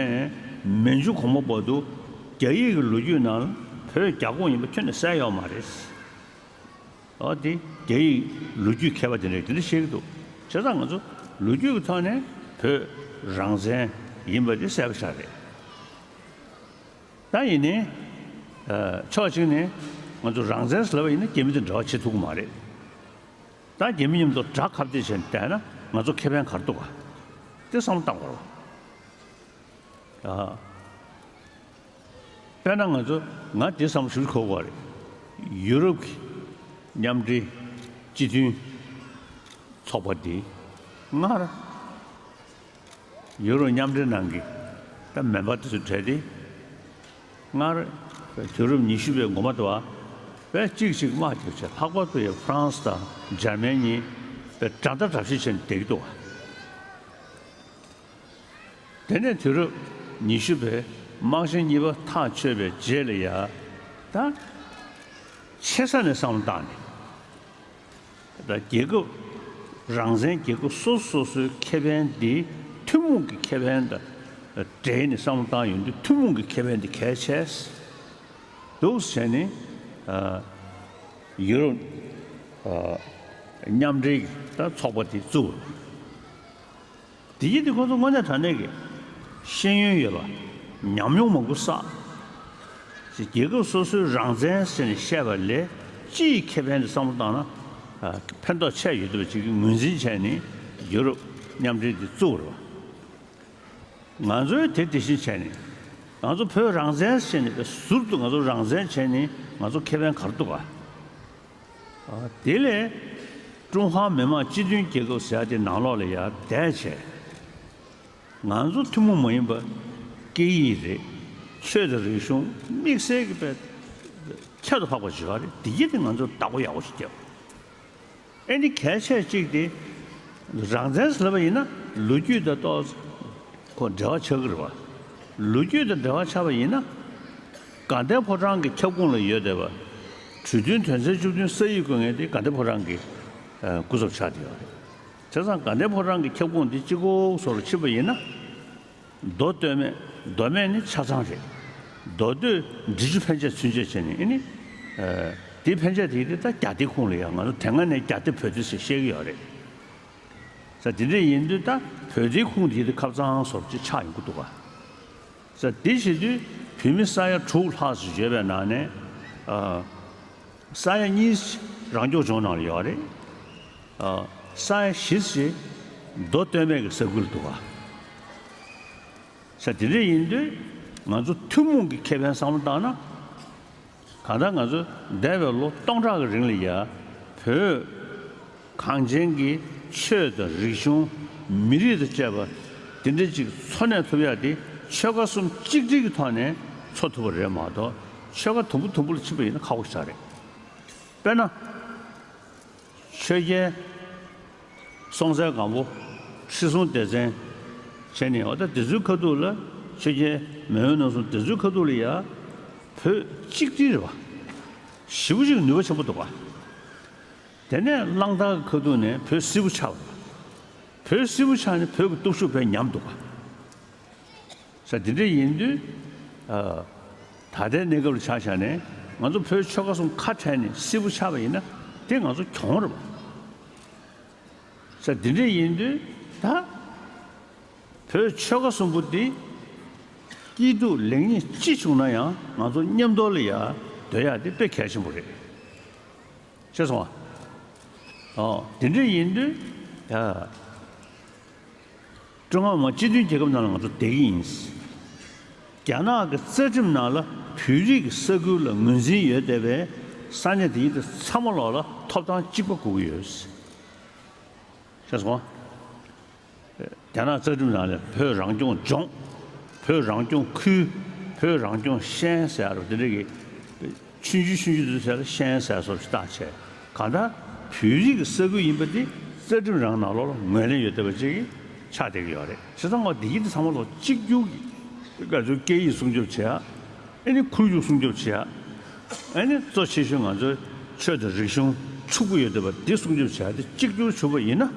མན་ཇུ་གོང་མ་བར་དུ་རྒྱ་ཡིག་གི་ལོ་རྒྱུས་ནང་བོད་རྒྱ་ཁོངས་ཡིན་པ་ཁྱོན་ནས་གསལ་ཡོད་མ་རེད། འོ་དེ་རྒྱ་ཡིག་ལོ་རྒྱུས་མཁས་པ་དེ་འདྲས་དེ་འདྲ་བཤད་ཀྱི་འདུག་བྱས་ཙང་ང་ཚོ་ལོ་རྒྱུས་ཀྱི་ཐོག་ནས་བོད་རང་བཙན་ཡིན་པ་དེ་གསལ་པོ་ཆགས་རེད། ད་ཡིན་ནའི་ཕྱོགས་གཅིག་ནས་ང་ཚོ་རང་བཙན་ཟེར་ལབ་པ་ཡིན་ན་རྒྱ་མི་དང་འབྲེལ་བ་བྱེད་ཐུབ་ཀྱི་མ་རེད། ད་རྒྱ་མི་མཉམ་དུ་དགྲ་ཁ་གཏད་བྱས་ནས་བསྡད་ན་ང་ཚོ་ཁེ་ཕན་ག་རེ་འདུག་ག་དེ་བསམ་བློ་བཏང་དགོས་རེད་བ། དཔེར་ན་ང་ཚོ་ང་དེ་བསམ་ཞུ་གོ་བ་རེད། ཡུ་རོབ་ཀྱི་མཉམ་འབྲེལ་སྤྱི་མཐུན་ཚོགས་པ་འདི་སྔར་ཡུ་རོབ་མཉམ་འབྲེལ་ནང་གི་ད་མེམ་བར་དེ་ཚོ་གྲས་དེ་སྔར་དུས་རབས་ཉི་ཤུ་པའི་འགོ་མ་དུ་བ་བས་གཅིག་གཅིག་དམག་རྒྱབ་བྱས་ལྷག་པར་དུ་ཡང་ཧྥ་རན་སི་དང་འཇར་མན་གཉིས་བས་དགྲ་ཟླ་དགྲ་བཤེས་བྱས་ནས་བསྡད་ཀྱི་འདུག་བ། དེ་ནས་དུས་རབས་ཉི་ཤུ་པའི་དམག་ཆེན་གཉིས་པ་ཐག་ཆོད་པའི་རྗེས་ལ་ཡ་ད་ཆེ་ས་ནས་བསམ་བློ་བཏང་ནས་ད་རྒྱལ་ཁབ་རང་བཙན་རྒྱལ་ཁབ་སོ་སོ་སོའི་ཁེ་ཕན་འདི་ཐུན་མོང་གི་ཁེ་ཕན་དང་འབྲེལ་ནས་བསམ་བློ་བཏང་ཡོང་དུས་ཐུན་མོང་གི་ཁེ་ཕན་འདི་གལ་ཆེ་འདུག་ཟེར་ནས་ཡུ་རོབ་མཉམ་འབྲེལ་གྱི་ད་ཚོགས་པ་དེ་བཙུགས། དེ་ཡིན་དུས་ཁོ་ཚོ་དངོས་གནས་དྲང་གནས་ཀྱི་ཤེས་ཡོན་ཡོད་པ། ཉམས་མྱོང་མང་པོ་བསགས། ཅིག་རྒྱལ་ཁབ་སོ་སོའི་རང་བཙན་ཟེར་ནས་བཤད་པ་ལས་སྤྱི་ཡི་ཁེ་ཕན་དུ་བསམ་བློ་བཏང་ན་ཕན་ཐོགས་ཆེ་ཡོད་འདུག་པ་ཅིག་གི་ངོས་འཛིན་བྱས་ནས་ཡུ་རོབ་མཉམ་འབྲེལ་དེ་བཙུགས་པ་རེད་བ། ང་ཚོས་དེ་དེ་བཞིན་བྱས་ནས་ང་ཚོ་བོད་རང་བཙན་ཟེར་ནས་ཟུར་དུ་ང་ཚོ་རང་བཙན་བྱས་ནས་ང་ཚོ་ཁེ་ཕན་ག་རེ་འདུག་ག་དེ་ལས་ཀྲུང་ཧྭ་མི་དམངས་སྤྱི་མཐུན་རྒྱལ་ཁབ་ཟེར་ཡ་དེ་ནང་ལོགས་ལ་ཡར་བསྡད་བྱས། ང་ཚོ་ཐུན་མོང་མ་ཡིན་པ་སྐད་ཡིག་རེད། ཆོས་དང་རིག་གཞུང་དམིགས་བསལ་གྱི་དཔེ་ཁྱད་དུ་འཕགས་པ་ཞིག་ཡོད་རེད། དེ་ཡིན་དེ་ང་ཚོ་བདག་པོ་ཡག་པོ་ཞིག་རྒྱབ། ཨེ་ནི་གལ་ཆེ་གཅིག་དེ་རང་བཙན་ཟེར་ལབ་པ་ཡིན་ན་ལོ་རྒྱུས་དང་ཏོག་ཙམ་ཁོ་འབྲེལ་བ་ཆགས་ཀྱི་རེད་བ། ལོ་རྒྱུས་དང་འབྲེལ་བ་ཆགས་པ་ཡིན་ན། དགའ་ལྡན་ཕོ་བྲང་གི་ཁྱབ་ཁོངས་ལ་ཡོད་བསྡད་པ། གྲོས་མཐུན་དོན་ཚན་བཅུ་བདུན་ས་ཡིག་བཀོད་མཁན་དེ་དགའ་ལྡན་ཕོ་བྲང་གི་ཨ་སྐུ་ཚབ་ཆགས་བསྡད་ཡོད་རེད། བྱས་ཙང་དགའ་ལྡན་ཕོ་བྲང་གི་ཁྱབ་ཁོངས་འདི་གཅིག་པོ་བཟོ་འདྲ་ཕྱིན་པ་ཡིན་ན། མདོ་སྟོད་སྨད། མདོ་སྨད་ནི་ཆ་ཚང་རེད། མདོ་སྟོད་འབྲི་ཆུ་ཕན་ཆད་ཚུན་ཆད་བྱས་ནས་ཨེ་ནི། ཨ་དེ་ཕན་ཆད་དེ་དེ་ད་རྒྱ་སྡེའི་ཁོངས་ལ་ཡང་ང་ཚོ་དེ་སྔ་ནས་རྒྱ་སྡེ་བོད་སྡེ་ཟེར་བཤད་ཀྱི་ཡོད་རེད། ས་དེ་འདྲ་ཡིན་དུས་ད་བོད་སྡེའི་ཁོངས་དེ་དེ་ཁབ་གཙང་བཟོ་འདྲ་ཅིག་ཆགས་ཡོང་གི་འདུག་ག་ས་དེ་བྱེད་དུས་བོད་མི་ས་ཡ་དྲུག་ལྷག་ཙམ་ཡོད་པའི་ནང་ནས། ཨ་ས་ཡ་གཉིས་རང་སྐྱོང་ལྗོངས་ནང་ལ་ཡོད་རེད། ཨ་ས་ཡ་བཞི་ཙམ་མདོ་སྟོད་སྨད་ཀྱི་ས་ཁུལ་འདུག་ག་ས་དེ་འདྲ་ཡིན་དུས་ང་ཚོ་ཐུན་མོང་གི་ཁེ་ཕན་བསམ་བློ་བཏང་ན། གང་ལྟར་ང་ཚོ་འདས་པའི་ལོ་སྟོང་ཕྲག་གི་རིང་ལ་ཡ། བོད་གངས་ཅན་གྱི་ཆོས་དང་རིག་གཞུང་། མི་རིགས་དང་བཅས་པ་དེ་འདྲ་ཅིག་འཚོ་གནས་ཐུབ་ཡག་དེ་ཆོལ་ཁ་གསུམ་གཅིག་སྒྲིལ་གྱི་ཐོག་ནས་འཚོ་ཐུབ་པ་རེད་མ་གཏོགས། ཆོལ་ཁ་དུམ་བུ་དུམ་བུ་ལ་ཕྱིན་པ་ཡིན་ན་ཁག་པོ་ཞིག་རེད། དཔེར་ན། ཆོས་རྒྱལ་སྲོང་བཙན་སྒམ་པོ། ཁྲི་སྲོང་ལྡེ་བཙན་བྱས་ནས། འོ་ད་དེ་ཚོའི་ཁ་ཐུག་ལ། ཆོས་རྒྱལ་མེས་དབོན་རྣམ་གསུམ་དེ་ཚོའི་ཁ་ཐུག་ལ་ཡ། བོད་གཅིག་སྒྲིལ་རེད་པ། ཞེ་པོ་ཅིག་ནུས་པ་ཆེན་པོ་འདུག་ག་དེ་ནས་གླང་དར་གྱི་ཁ་ཐུག་ནས་བོད་སིལ་བུ་ཆགས་པ། བོད་སིལ་བུ་ཆགས་ནས་བོད་ཀྱི་སྟོབས་ཤུགས་དཔེ་ཉམས་འདུག་ག་ས་དེ་འདྲ་ཡིན་དུས། ཨ་ད་ལྟའི་གནས་སྐབས་ལ་ཆ་བཞག་ནས་ང་ཚོ་བོད་ཆོལ་ཁ་གསུམ་ཁ་བྲལ་ནས་སིལ་བུ་ཆགས་པ་ཡིན་ན། དེ་ང་ཚོ་གྱོང་རེད་པ། ས་དེ་འདྲ་ཡིན་དུས་ད། བོད་ཆོལ་ཁ་གསུམ་པོ་འདི་སྐྱིད་སྡུག་ལེགས་ཉེས་ཅི་བྱུང་ན་ཡང་ང་ཚོ་མཉམ་དུ་ལ་ཡ་སྡོད་ཡག་དེ་དཔེ་གལ་ཆེན་པོ་རེད། ཤེས་སོང་ཨ། ཨོ་དེ་འདྲ་ཡིན་དུས་ཡ། ཀྲུང་ཧྭ་མི་དམངས་སྤྱི་མཐུན་རྒྱལ་ཁབ་ནང་ལ་ང་ཚོ་བསྡད་ཀྱི་ཡིན། རྒྱ་ནག་གི་རྩ་ཁྲིམས་ནང་ལ་བོད་རིགས་ཀྱི་ས་ཁུལ་ལ་ངོས་འཛིན་ཡོད་བསྡད་པའི་ས་གནས་དེ་ཚོ་ཚང་མ་ལོག་ལ་ཐོབ་ཐང་གཅིག་པ་དགོས་ཀྱི་ཡོད། ཤེས་སོང་ཨ། རྒྱ་ནག་རྩ་ཁྲིམས་ནང་ལ་བོད་རང་སྐྱོང་ལྗོངས། བོད་རང་སྐྱོང་ཁུལ། བོད་རང་སྐྱོང་ཤན་ཟེར་ཡ་རེད་པ། དེ་འདྲ་གི་ཆུང་ཆུང་ཆུང་ཆུང་དེ་ཚོ་ལ་ཤན་ཟེར་སོགས་ཤིག་བཏགས་བྱས། གང་ལྟར་བོད་རིགས་ཀྱི་ས་ཁུལ་ཡིན་པ་དེ་རྩ་ཁྲིམས་རང་ནང་ལོགས་ལ་ངོས་ལེན་ཡོད་བསྡད་པ་ཅིག་ཆགས་བསྡད་ཀྱི་ཡོད་རེད། བྱས་ཙང་ང་འདི་གི་དེ་ཚང་མ་ལོག་གཅིག་གྱུར་གྱི་ང་ཚོའི་སྐད་ཡིག་སྲུང་སྐྱོབ་བྱེད་ཡ། ཨ་ནི་ཁོར་ཡུག་སྲུང་སྐྱོབ་བྱེད་ཡ། ཨ་ནི་གཙོ་ཆེ་ཤོས་ང་ཚོའི་ཆོས་དང་རིག་གཞུང་ཕྱུག་པོ་ཡོད་བསྡད་པ་འདི་སྲུང་སྐྱོབ་བྱེད་ཡ་དེ་གཅིག་གྱུར་བྱུང་བ་ཡིན་ན།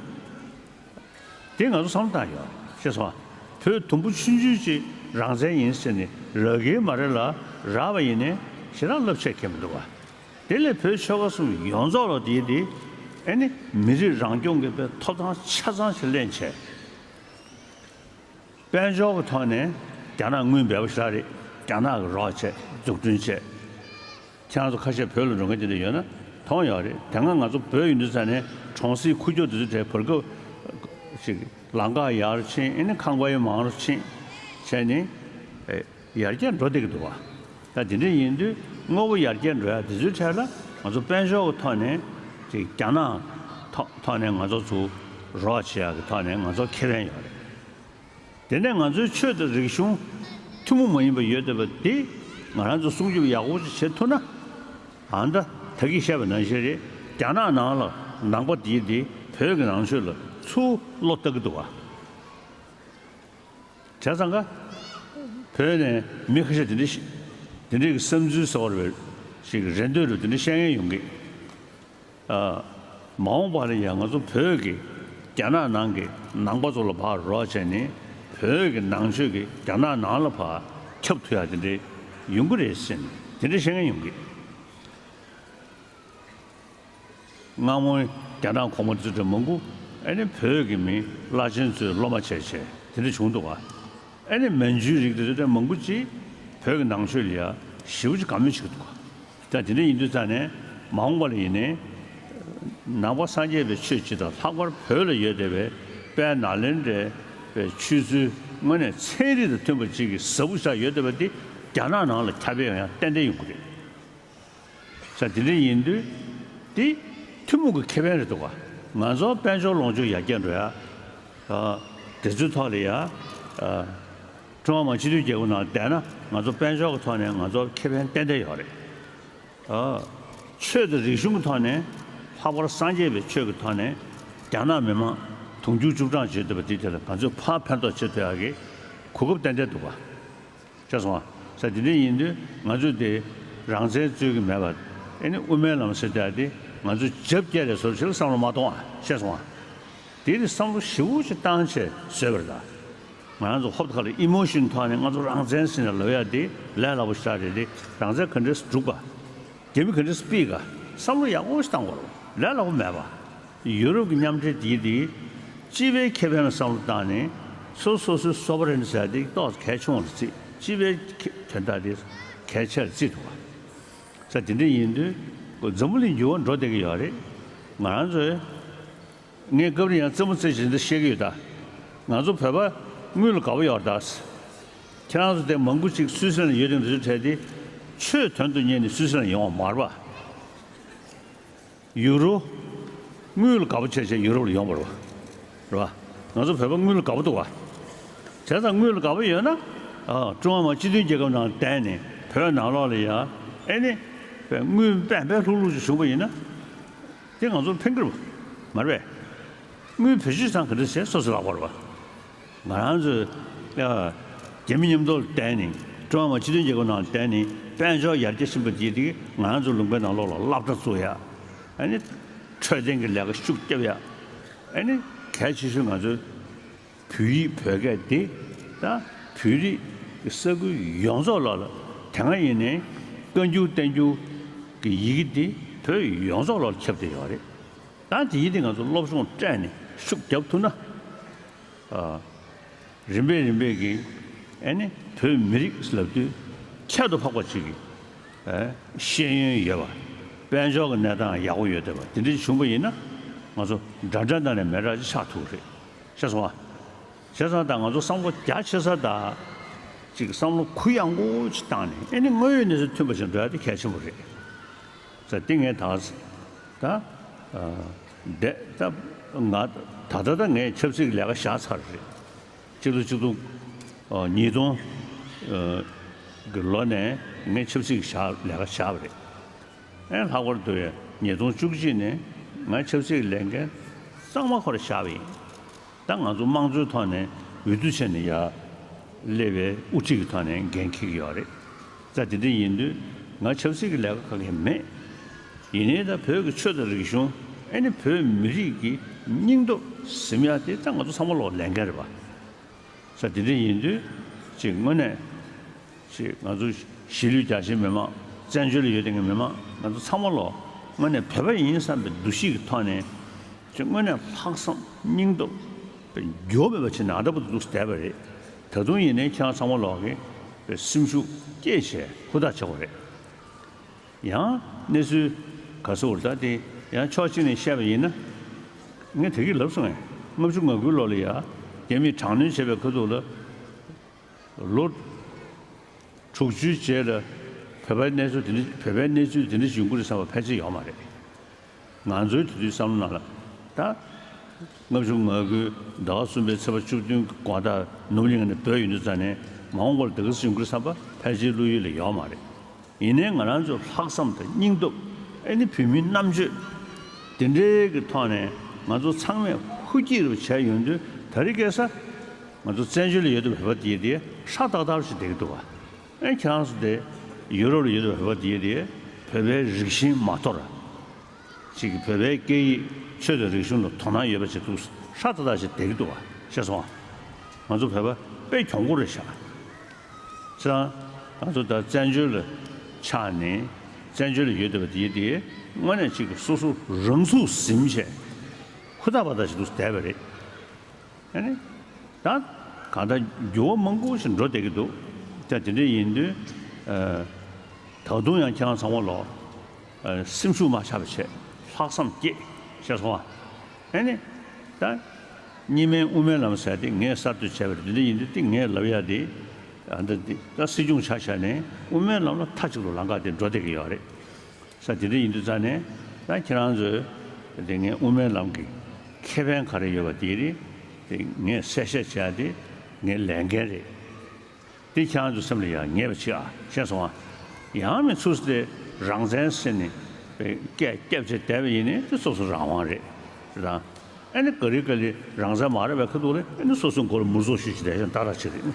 དེ་ང་ཚོ་བསམ་བློ་བཏང་ཡོད། ཤེས་སོང་ཨ། བོད་དུམ་བུ་ཆུང་ཆུང་ཅིག་རང་བཙན་ཡིན་ཟེར་ནས་རག་གི་མ་རེད་ལ། རག་པ་ཡིན་ནའི་ཞེ་དྲག་རླབས་ཆེ་གང་ཡང་མི་འདུག་ག་དེ་ལས་བོད་ཆོལ་ཁ་གསུམ་ཡོངས་རྫོགས་ལ་དེ་དེ་ཨ་ནི་མི་རིགས་རང་སྐྱོང་གི་དཔེ་ཐོབ་ཐང་ཆ་ཚང་ཞིག་ལེན་བྱས། དཔལ་འབྱོར་གྱི་ཐོག་ནས་རྒྱ་ནག་དངུལ་འབེལ་པོ་ཞེ་དྲག་རེད། རྒྱ་ནག་གིས་རོགས་བྱས། འཛུགས་སྐྲུན་བྱས། ཁྱེད་རང་ཚོ་ཁ་ཤས་བོད་ལ་འགྲོ་མཁན་དེ་འདྲ་ཡོད་ན་མཐོང་ཡོད་རེད། དེ་སྔ་ང་ཚོ་བོད་ཡོད་དུས་ཙ་ནས་གྲོང་གསེབ་ཁུག་ཀྱོག་དེ་ཚོའི་གྲས་བར་སྐབས་ཤིག་ལམ་ཁ་ཡག་རུ་ཕྱིན། ཨ་ནི་ཁང་པ་ཡང་མང་རུ་ཕྱིན་བྱས་ནས། ཨེ་ཡར་རྒྱས་འགྲོ་བསྡད་ཀྱི་འདུག་བ། ད་དེ་འདྲ་ཡིན་དུས་དངོས་པོ་ཡར་རྒྱས་འགྲོ་ཡ་དེ་ཚོའི་གྲས་ལ་ང་ཚོ་དཔལ་འབྱོར་གྱི་ཐོག་ནས་ཅིག་རྒྱ་ནག་ཐོག་ཐོག་ནས་ང་ཚོ་ཚུར་རོགས་བྱེད་ཡག་གི་ཐོག་ནས་ང་ཚོ་ཁེ་ཕན་ཡོད་རེད། དེ་ནས་ང་ཚོའི་ཆོས་དང་རིག་གཞུང་ཐུན་མོང་མ་ཡིན་པ་ཡོད་བསྡད་པ་དེ་ང་རང་ཚོ་སྲུང་སྐྱོབ་ཡག་པོ་ཅིག་བྱེད་ཐུབ་ན། ཨ་ད་ད་གིན་བཤད་པ་ནང་བཞིན་རེད། རྒྱ་ནག་ནང་ལ་ནང་པ་དེ་དེ་བོད་ཀྱི་ནང་ཆོས་ལ་ཚུར་བློ་གཏད་ཀྱི་འདུག་བ། བྱས་ཙང་ཀ་བོད་ནས་མི་ཁ་ཤས་དེ་འདྲ་ཞིག་དེ་འདྲའི་གི་བསམ་ཚུལ་ཟེར་བ་རེད་པས། ཞིག་རེ་འདོད་རུ་དེ་འདྲ་བཤད་མཁན་ཡོང་གི། ཨ། མ་འོངས་པ་ལ་ཡང་ང་ཚོ་བོད་ཀྱི་རྒྱ་ནག་ནང་གི་ནང་པ་ཚོ་ལ་ཕར་རོགས་བྱས་ནས་བོད་ཀྱི་ནང་ཆོས་ཀྱི་རྒྱ་ནག་ནང་ལ་ཕར་ཁྱབ་ཐུབ་ཡག་དེ་འདྲ་ཡོང་གི་རེད་ཟེར་ནས་དེ་འདྲ་བཤད་མཁན་ཡོང་གི། སྔ་མོའི་རྒྱ་ནག་གོང་མ་དེ་ཚོ་མང་པོ་ཨ་ནི་བོད་ཀྱི་མི་བླ་ཆེན་ཚོའི་སློབ་མ་བྱས་བྱས་དེ་འདྲ་བྱུང་འདུག་ག་ཨ་ནི་མན་ཇུའི་རིགས་དེ་ཚོ་མང་པོ་ཅིག་བོད་ཀྱི་ནང་ཆོས་ལ་ཡ་ཞེ་པོ་ཅིག་དགའ་མོས་བྱེད་ཀྱི་འདུག་ག་ད་དེ་འདྲ་ཡིན་དུས་ཙ་ནས་མ་འོངས་པ་ལ་ཡིན་ནའི་ནང་པ་སངས་རྒྱས་པའི་ཆོས་སྤྱི་དང་ལྷག་པར་བོད་ལ་ཡོད་བསྡད་པའི་དཔལ་ནཱ་ལེནྡྲའི་ཆོས་ཚུལ་དངོས་གནས་ཚན་རིག་དང་མཐུན་པ་ཅིག་གི་ཟབ་པོ་ཆགས་ཡོད་བསྡད་པ་འདི་རྒྱ་ནག་ནང་ལ་ཁྱབ་སྤེལ་ཡོང་ཡ་ཏན་ཏན་ཡོང་གི་རེད། ས་དེ་འདྲ་ཡིན་དུས་དེ་ཐུན་མོང་གི་ཁེ་ཕན་རེད་འདུག་ག་ང་ཚོ་དཔལ་འབྱོར་ལོངས་སྤྱོད་ཡར་རྒྱས་འགྲོ་ཡ། ཨ། དེ་ཚོའི་ཐོག་ལ་ཡ། ཨ། ཀྲུང་ཧྭ་མི་དམངས་སྤྱི་མཐུན་རྒྱལ་ཁབ་ནང་བསྡད་ན་ང་ཚོ་དཔལ་འབྱོར་གྱི་ཐོག་ནས་ང་ཚོ་ཁེ་ཕན་ཏན་ཏན་ཡོད་རེད། ཨ། ཆོས་དང་རིག་གཞུང་གི་ཐོག་ནས་ལྷག་པར་སངས་རྒྱས་པའི་ཆོས་ཀྱི་ཐོག་ནས་རྒྱ་ནག་མི་དམངས་དུང་ཕྱུར་བཅུ་གྲངས་བྱེད་ཐུབ་པ་དེ་དེ་ལ་ང་ཚོས་ཕར་ཕན་ཐོགས་བྱེད་ཐུབ་ཡག་གི་གོ་སྐབས་ཏན་ཏན་འདུག་ག་ཤེས་སོང་ང་། ས་དེ་འདྲ་ཡིན་དུས་ང་ཚོས་དེ་རང་བཙན་རྩོད་ཀྱི་མེད་པ། ཨེ་ནི་དབུ་མའི་ལམ་ཟེར་དེ་ང་ཚོས་རྒྱབ་བསྐྱལ་རེད་བཟོ་འདྲ་ཞིག་ལ་བསམ་བློ་མ་གཏོང་ཨ། ཤེས་སོང་ང་། དེ་ནི་བསམ་བློ་ཞེ་པོ་ཞིག་བཏང་བྱས་བཟོས་པ་རེད་ད། ང་རང་ཚོ་ཧོབ་ཁ་ལ་ཨི་མོ་ཤིན་ཐོག་ནས་ང་ཚོ་རང་བཙན་ཟེར་ནས་ལབ་ཡ་དེ་ལས་སླ་པོ་ཞིག་རེད་དེ། རང་བཙན་ག་འདྲས་སྒྲུབ་ག་རྒྱ་མི་ག་འདྲས་སྤེལ་ག་བསམ་བློ་ཡག་པོ་ཞིག་བཏང་དགོས་རེད། ལས་སླ་པོ་མེད་པ། ཡུ་རོབ་ཀྱི་མཉམ་འབྲེལ་དེ་དེ་སྤྱི་པའི་ཁེ་ཕན་ལ་བསམ་བློ་བཏང་ནས་སོ་སོ་སོའི་སོ་བ་རེན་ཟེར་དེ་ཏོག་ཙམ་གལ་ཆུང་བ་རེད་ཅེས། སྤྱི་པའི་ཁེ་དོན་དག་དེ་གལ་ཆེར་བརྩིས་འདུག་བ། ས་དེ་འདྲ་ཡིན་དུས་འཛམ་བུ་གླིང་འགྱུར་བ་འགྲོ་བསྡད་ཀྱི་ཡོད་རེད། ང་རང་ཚོས། ངས་སྐབས་རེ་ཡང་རྩེད་མོ་རྩེ་བཞིན་དུ་བཤད་ཀྱི་ཡོད་ད། ང་ཚོ་བོད་པ་དངུལ་ལ་དགའ་པོ་ཡོད་རེད་ད། ཁྱེད་རང་ཚོ་དེ་མང་པོ་ཅིག་སུད་སི་ལན་ཡོད་དེ་འདི་ཚོ་བྲལ་ཏེ་ཆོས་དོན་དུ་གཉེར་ནས་སུད་སི་ལན་ཡོང་བ་མ་རེད་པ། ཡུ་རོ། དངུལ་ལ་དགའ་པོ་བྱས་བྱས་ཡུ་རོབ་ལ་ཡོང་བ་རེད་པ། རེད་པ། ང་ཚོ་བོད་པ་དངུལ་ལ་དགའ་པོ་འདུག་བ། བྱས་ཙང་དངུལ་ལ་དགའ་པོ་ཡོད་ན། ཨ། ཀྲུང་ཧྭ་མི་དམངས་སྤྱི་མཐུན་རྒྱལ་ཁབ་ནང་བསྡད་ནས་བོད་ནང་ལོགས་ལ་ཡ། ཨེ་ནི། དཔེ་དངུལ་པན་པན་ལྷུག་ལྷུག་ཅིག་བྱུང་བ་ཡིན་ན། དེ་ང་ཚོར་ཕན་གྱི་རེད་པ། མ་རེད་པས། དངུལ་བེད་སྤྱོད་བཏང་ག་འདྲ་བྱས་སོ་སོ་ལག་པར་བ། ང་རང་ཚོས་ཡ། རྒྱ་མི་མཉམ་དུ་བསྡད་ནས་ཀྲུང་ཧྭ་མི་དམངས་སྤྱི་མཐུན་རྒྱལ་ཁབ་ནང་བསྡད་ནས་དཔལ་འབྱོར་ཡར་རྒྱས་ཕྱིན་པ་དེ་དེ་ང་རང་ཚོ་ལུང་པའི་ནང་ལོགས་ལ་སློབ་གྲྭ་བཙུགས་ཡ། ཨ་ནི། འཕྲོད་བསྟེན་གྱི་ལས་ཀ་ཤུགས་རྒྱབ་ཡ། ཨ་ནི། གལ་ཆེ་ཤོས་ང་ཚོའི་བོད་ཡིག་བོད་སྐད་འདི་ད་བོད་རིགས་ཀྱི་ས་ཁུལ་ཡོངས་རྫོགས་ལོགས་ལ་དེ་སྔ་ཡིན་ནའི་བཀའ་འགྱུར་བསྟན་འགྱུར་གྱི་ཡི་གེ་འདི་བོད་ཡོངས་རྫོགས་ལོགས་ལ་ཁྱབ་བསྡད་ཡོད་རེད། ད་དེ་ཡིན་དུས་ང་ཚོ་སློབ་སྦྱོང་སྤྲད་ནས་ཤུགས་རྒྱབ་ཐུབ་ན། ཨ། རིམ་པས་རིམ་པས་ཀྱིས་ཨེ་ནི་བོད་མི་རིགས་ལབ་དུས་ཁྱད་དུ་འཕགས་པ་ཅིག་གི་ཨེ་ཤེས་ཡོན་ཡོད་པ། དཔལ་འབྱོར་གྱི་གནས་སྟངས་ཡག་པོ་ཡོད་བསྡད་པ་དེ་འདྲ་བྱུང་པ་ཡིན་ན་ང་ཚོ་འདྲ་འདྲ་ནང་ནས་མི་འདྲ་ཅིག་ཆགས་ཐུབ་ཀྱི་རེད། ཤེས་སོང་ང་། བྱས་ཙང་ད་ང་ཚོ་བསམ་བློ་རྒྱ་ཆེ་ས་དང་། ཅིག་བསམ་བློ་གུ་ཡངས་པོ་ཅིག་བཏང་ནས་ཨེ་ནི་དངོས་ཡོད་གནས་ཚུལ་མཐུན་པ་ཞིག་འགྲོ་ཡ་དེ་གལ་ཆེན་པོ་རེད། ཟེར་དེ་ངས་ད། ད། ཨ། འདས་ད། ང་ད་ལྟ་ད་ངས་ཆབ་སྲིད་ཀྱི་ལས་ཀ་བཞག་ཚར་རེད། ཆིག་སྟོང་ཆིག་སྟོང་། ཨ། ཉིས་སྟོང་། ཨ། གི་ལོ་ནས་ངས་ཆབ་སྲིད་ཀྱི་བཞག་ལས་ཀ་བཞག་པ་རེད། ཨེ་ལྷག་པར་དུ་ཉིས་སྟོང་བཅུ་གཅིག་ནས་ང་ཆབ་སྲིད་ཀྱི་ལས་འགན་གཙང་མ་ཁོ་རང་བཞག་པ་ཡིན། ད་ང་ཚོ་དམངས་གཙོའི་ཐོག་ནས་འོས་བསྡུ་བྱས་ནས་ཡར་སླེབས་པའི་དབུ་ཁྲིད་ཀྱི་ཐོག་ནས་འགན་འཁྱེར་གྱི་ཡོད་རེད། ད་དེ་འདྲ་ཡིན་དུས་ང་ཆབ་སྲིད་ཀྱི་ལས་ཀ་ག་གེ་མེད། ཡིན་ནའི་ད་བོད་ཀྱི་ཆོས་དང་རིག་གཞུང་ཨེ་ནི་བོད་མི་རིགས་ཀྱི་སྙིང་སྟོབས་ཟིན་ཡ་དེ་ད་ང་ཚོ་ཚང་མ་ལོག་ལས་འགན་རེད་པ། ས་དེ་འདྲ་ཡིན་དུས་ཅིག་དངོས་གནས་ཅིག་ང་ཚོ་གཞིས་ལུས་རྒྱ་ཆེའི་མི་མང་བཙན་བྱོལ་ལ་ཡོད་བསྡད་མཁན་མི་མང་ང་ཚོ་ཚང་མ་ལོག་དངོས་གནས་བོད་པ་ཡིན་བསམ་པའི་འདུ་ཤེས་ཀྱི་ཐོག་ནས་ཅིག་དངོས་གནས་ལྷག་བསམ་སྙིང་སྟོབས་འགྱུར་བ་མེད་པ་བྱས་ནས་ཨ་ད་བར་དུ་འདུག་བསྡད་པ་རེད། ད་དུང་ཡིན་ནའི་ཁྱེད་རང་ཚང་མ་ལོག་གིས་སེམས་ཤུགས་བསྐྱེད་བྱས་ཧུར་ཐག་བྱེད་དགོས་རེད། ཡང་གནས་ཚུལ་ག་ཚོད་འོར་ད་དེ་ཡང་ཕྱོགས་གཅིག་ནས་བཤད་པ་ཡིན་ན། ངས་དེ་གི་ལབ་སོང་ངས། ལྔ་བཅུ་ང་དགུའི་ལོ་ལ་ཡ་རྒྱ་མིས་དྲག་གནོན་བྱས་པའི་ཁ་ཐུག་ལ། ལོ་དྲུག་ཅུའི་རྗེས་ལ་བོད་པའི་གནས་ཚུལ་དེ་འདྲ་བོད་པའི་གནས་ཚུལ་དེ་འདྲ་ཞིག་ཡོང་གི་རེད་བསམ་པ་ཕལ་ཆེར་ཡོད་མ་རེད། ང་ཚོའི་དེ་དུས་བསམ་བློ་ནང་ལ་ད། ལྔ་བཅུ་ང་དགུའི་ཟླ་བ་གསུམ་པའི་ཚེས་པ་བཅུ་བདུན་གྱི་དགོང་དག་ནོར་བུ་གླིང་ནས་བྲོས་ཡོང་དུས་ཙ་ནས་མ་འོངས་པར་དེ་ག་ཚོད་ཡོང་གི་རེད་བསམ་པ་ཕལ་ཆེར་བློ་ཡུལ་ལ་ཡོད་མ་རེད། ཡིན་ནའི་ང་རང་ཚོའི་ལྷག་བསམ་དང་སྙིང་སྟོབས་ཨེ་ནི་བོད་མིའི་རྣམ་དཔྱོད་དེ་འདྲའི་གི་ཐོག་ནས་ང་ཚོ་ཚང་མས་ཧུར་སྐྱེད་རུ་བྱས་ཡོང་དུས་ད་རེས་ཁ་སང་ང་ཚོ་བཙན་བྱོལ་ལ་ཡོད་དུས་བོད་པ་དེ་དེ་ཧྲ་ཏག་ཏག་ཞིག་བསྡད་ཀྱི་འདུག་བ། ཨེ་ཁྱེད་རང་ཚོ་དེ་ཡུ་རོབ་ལ་ཡོད་དུས་བོད་པ་དེ་དེ་བོད་པའི་རིགས་ཤིང་མ་དོར། ཅིག་གིས་བོད་པའི་སྐད་ཡིག་ཆོས་དང་རིག་གཞུང་ལ་དོ་སྣང་ཡོད་པ་ཞིག་འདུག་ཧྲ་ཏག་ཏག་ཞིག་བསྡད་ཀྱི་འདུག་བ། ཤེས་སོང་ང་། ང་ཚོ་བོད་པ་དཔེ་གྱོང་པོ་རེད་ཤག་ཁྱེད་རང་ང་ཚོ་ད་བཙན་བྱོལ་ལ་ཆགས་ནས་བཙན་བྱོལ་ལ་ཡོད་བསྡད་པ་དེ་དེ་དངོས་གནས་ཅིག་གིས་སོ་སོ་རང་ཚུགས་ཟིན་བྱས་ཧུར་ཐག་པ་ཐག་ཞིག་འདུག་བསྡད་པ་རེད། ཨ་ནི། ད་གང་ལྟར་འགྱུར་བ་མང་པོ་ཞིག་འགྲོ་བསྡད་ཀྱི་འདུག་ད་དེ་འདྲ་ཡིན་དུས། ཨ། ད་དུང་ཡང་ཁྱེད་རང་ཚང་མ་ལོག་ཨ། སེམས་ཤུགས་མ་ཆག་པ་བྱས། ལྷག་བསམ་བསྐྱེད། ཤེས་སོང་ང་། ཨ་ནི། ད་གཉིས་སྨན་དབུ་མའི་ལམ་ཟེར་དེ་ངས་གསར་གཏོད་བྱས་པ་རེད། དེ་འདྲ་ཡིན་དུས་དེ་ངས་ལབ་ཡ་དེ། ཨ། འདི་འདི་ད་སྲིད་སྐྱོང་ཆ་བཞག་ནས་དབུ་མའི་ལམ་ལ་མཐའ་གཅིག་ཏུ་ལམ་ཁ་དེ་འགྲོ་བསྡད་ཀྱི་ཡོད་རེད། ས་དེ་འདྲ་ཡིན་དུས་ཙང་ནས་ད་ཁྱེད་རང་ཚོས་དེ་ངའི་དབུ་མའི་ལམ་གྱི་ཁེ་ཕན་ག་རེ་ཡོད་པ་དེ་རེད། དེ་ངས་གསལ་བཤད་བྱས་ཏེ་ངའི་ལས་འགན་རེད། དེ་ཁྱེད་རང་ཚོའི་སེམས་ལ་ཡང་ངེས་པ་བྱེད་ཨ། ཤེས་སོང་ཨ། ཡང་མི་ཚུགས་ཏེ་རང་བཙན་ཟེར་ནས་སྐད་རྒྱབ་བྱས་བསྡད་པ་ཡིན་ནའི་དེ་སོ་སོ་རང་དབང་རེད། རེད་དང་། ཨ་ནི་ག་རེ་ག་ལེ་རང་བཙན་མ་རེད་པའི་ཁ་ཐུག་ལ་ཨ་ནི་སོ་སོའི་མགོ་ལ་མུར་ཙོག་ཞུས་ཀྱི་བསྡད་ཡོད་ད་ར་ཅིག་རེད།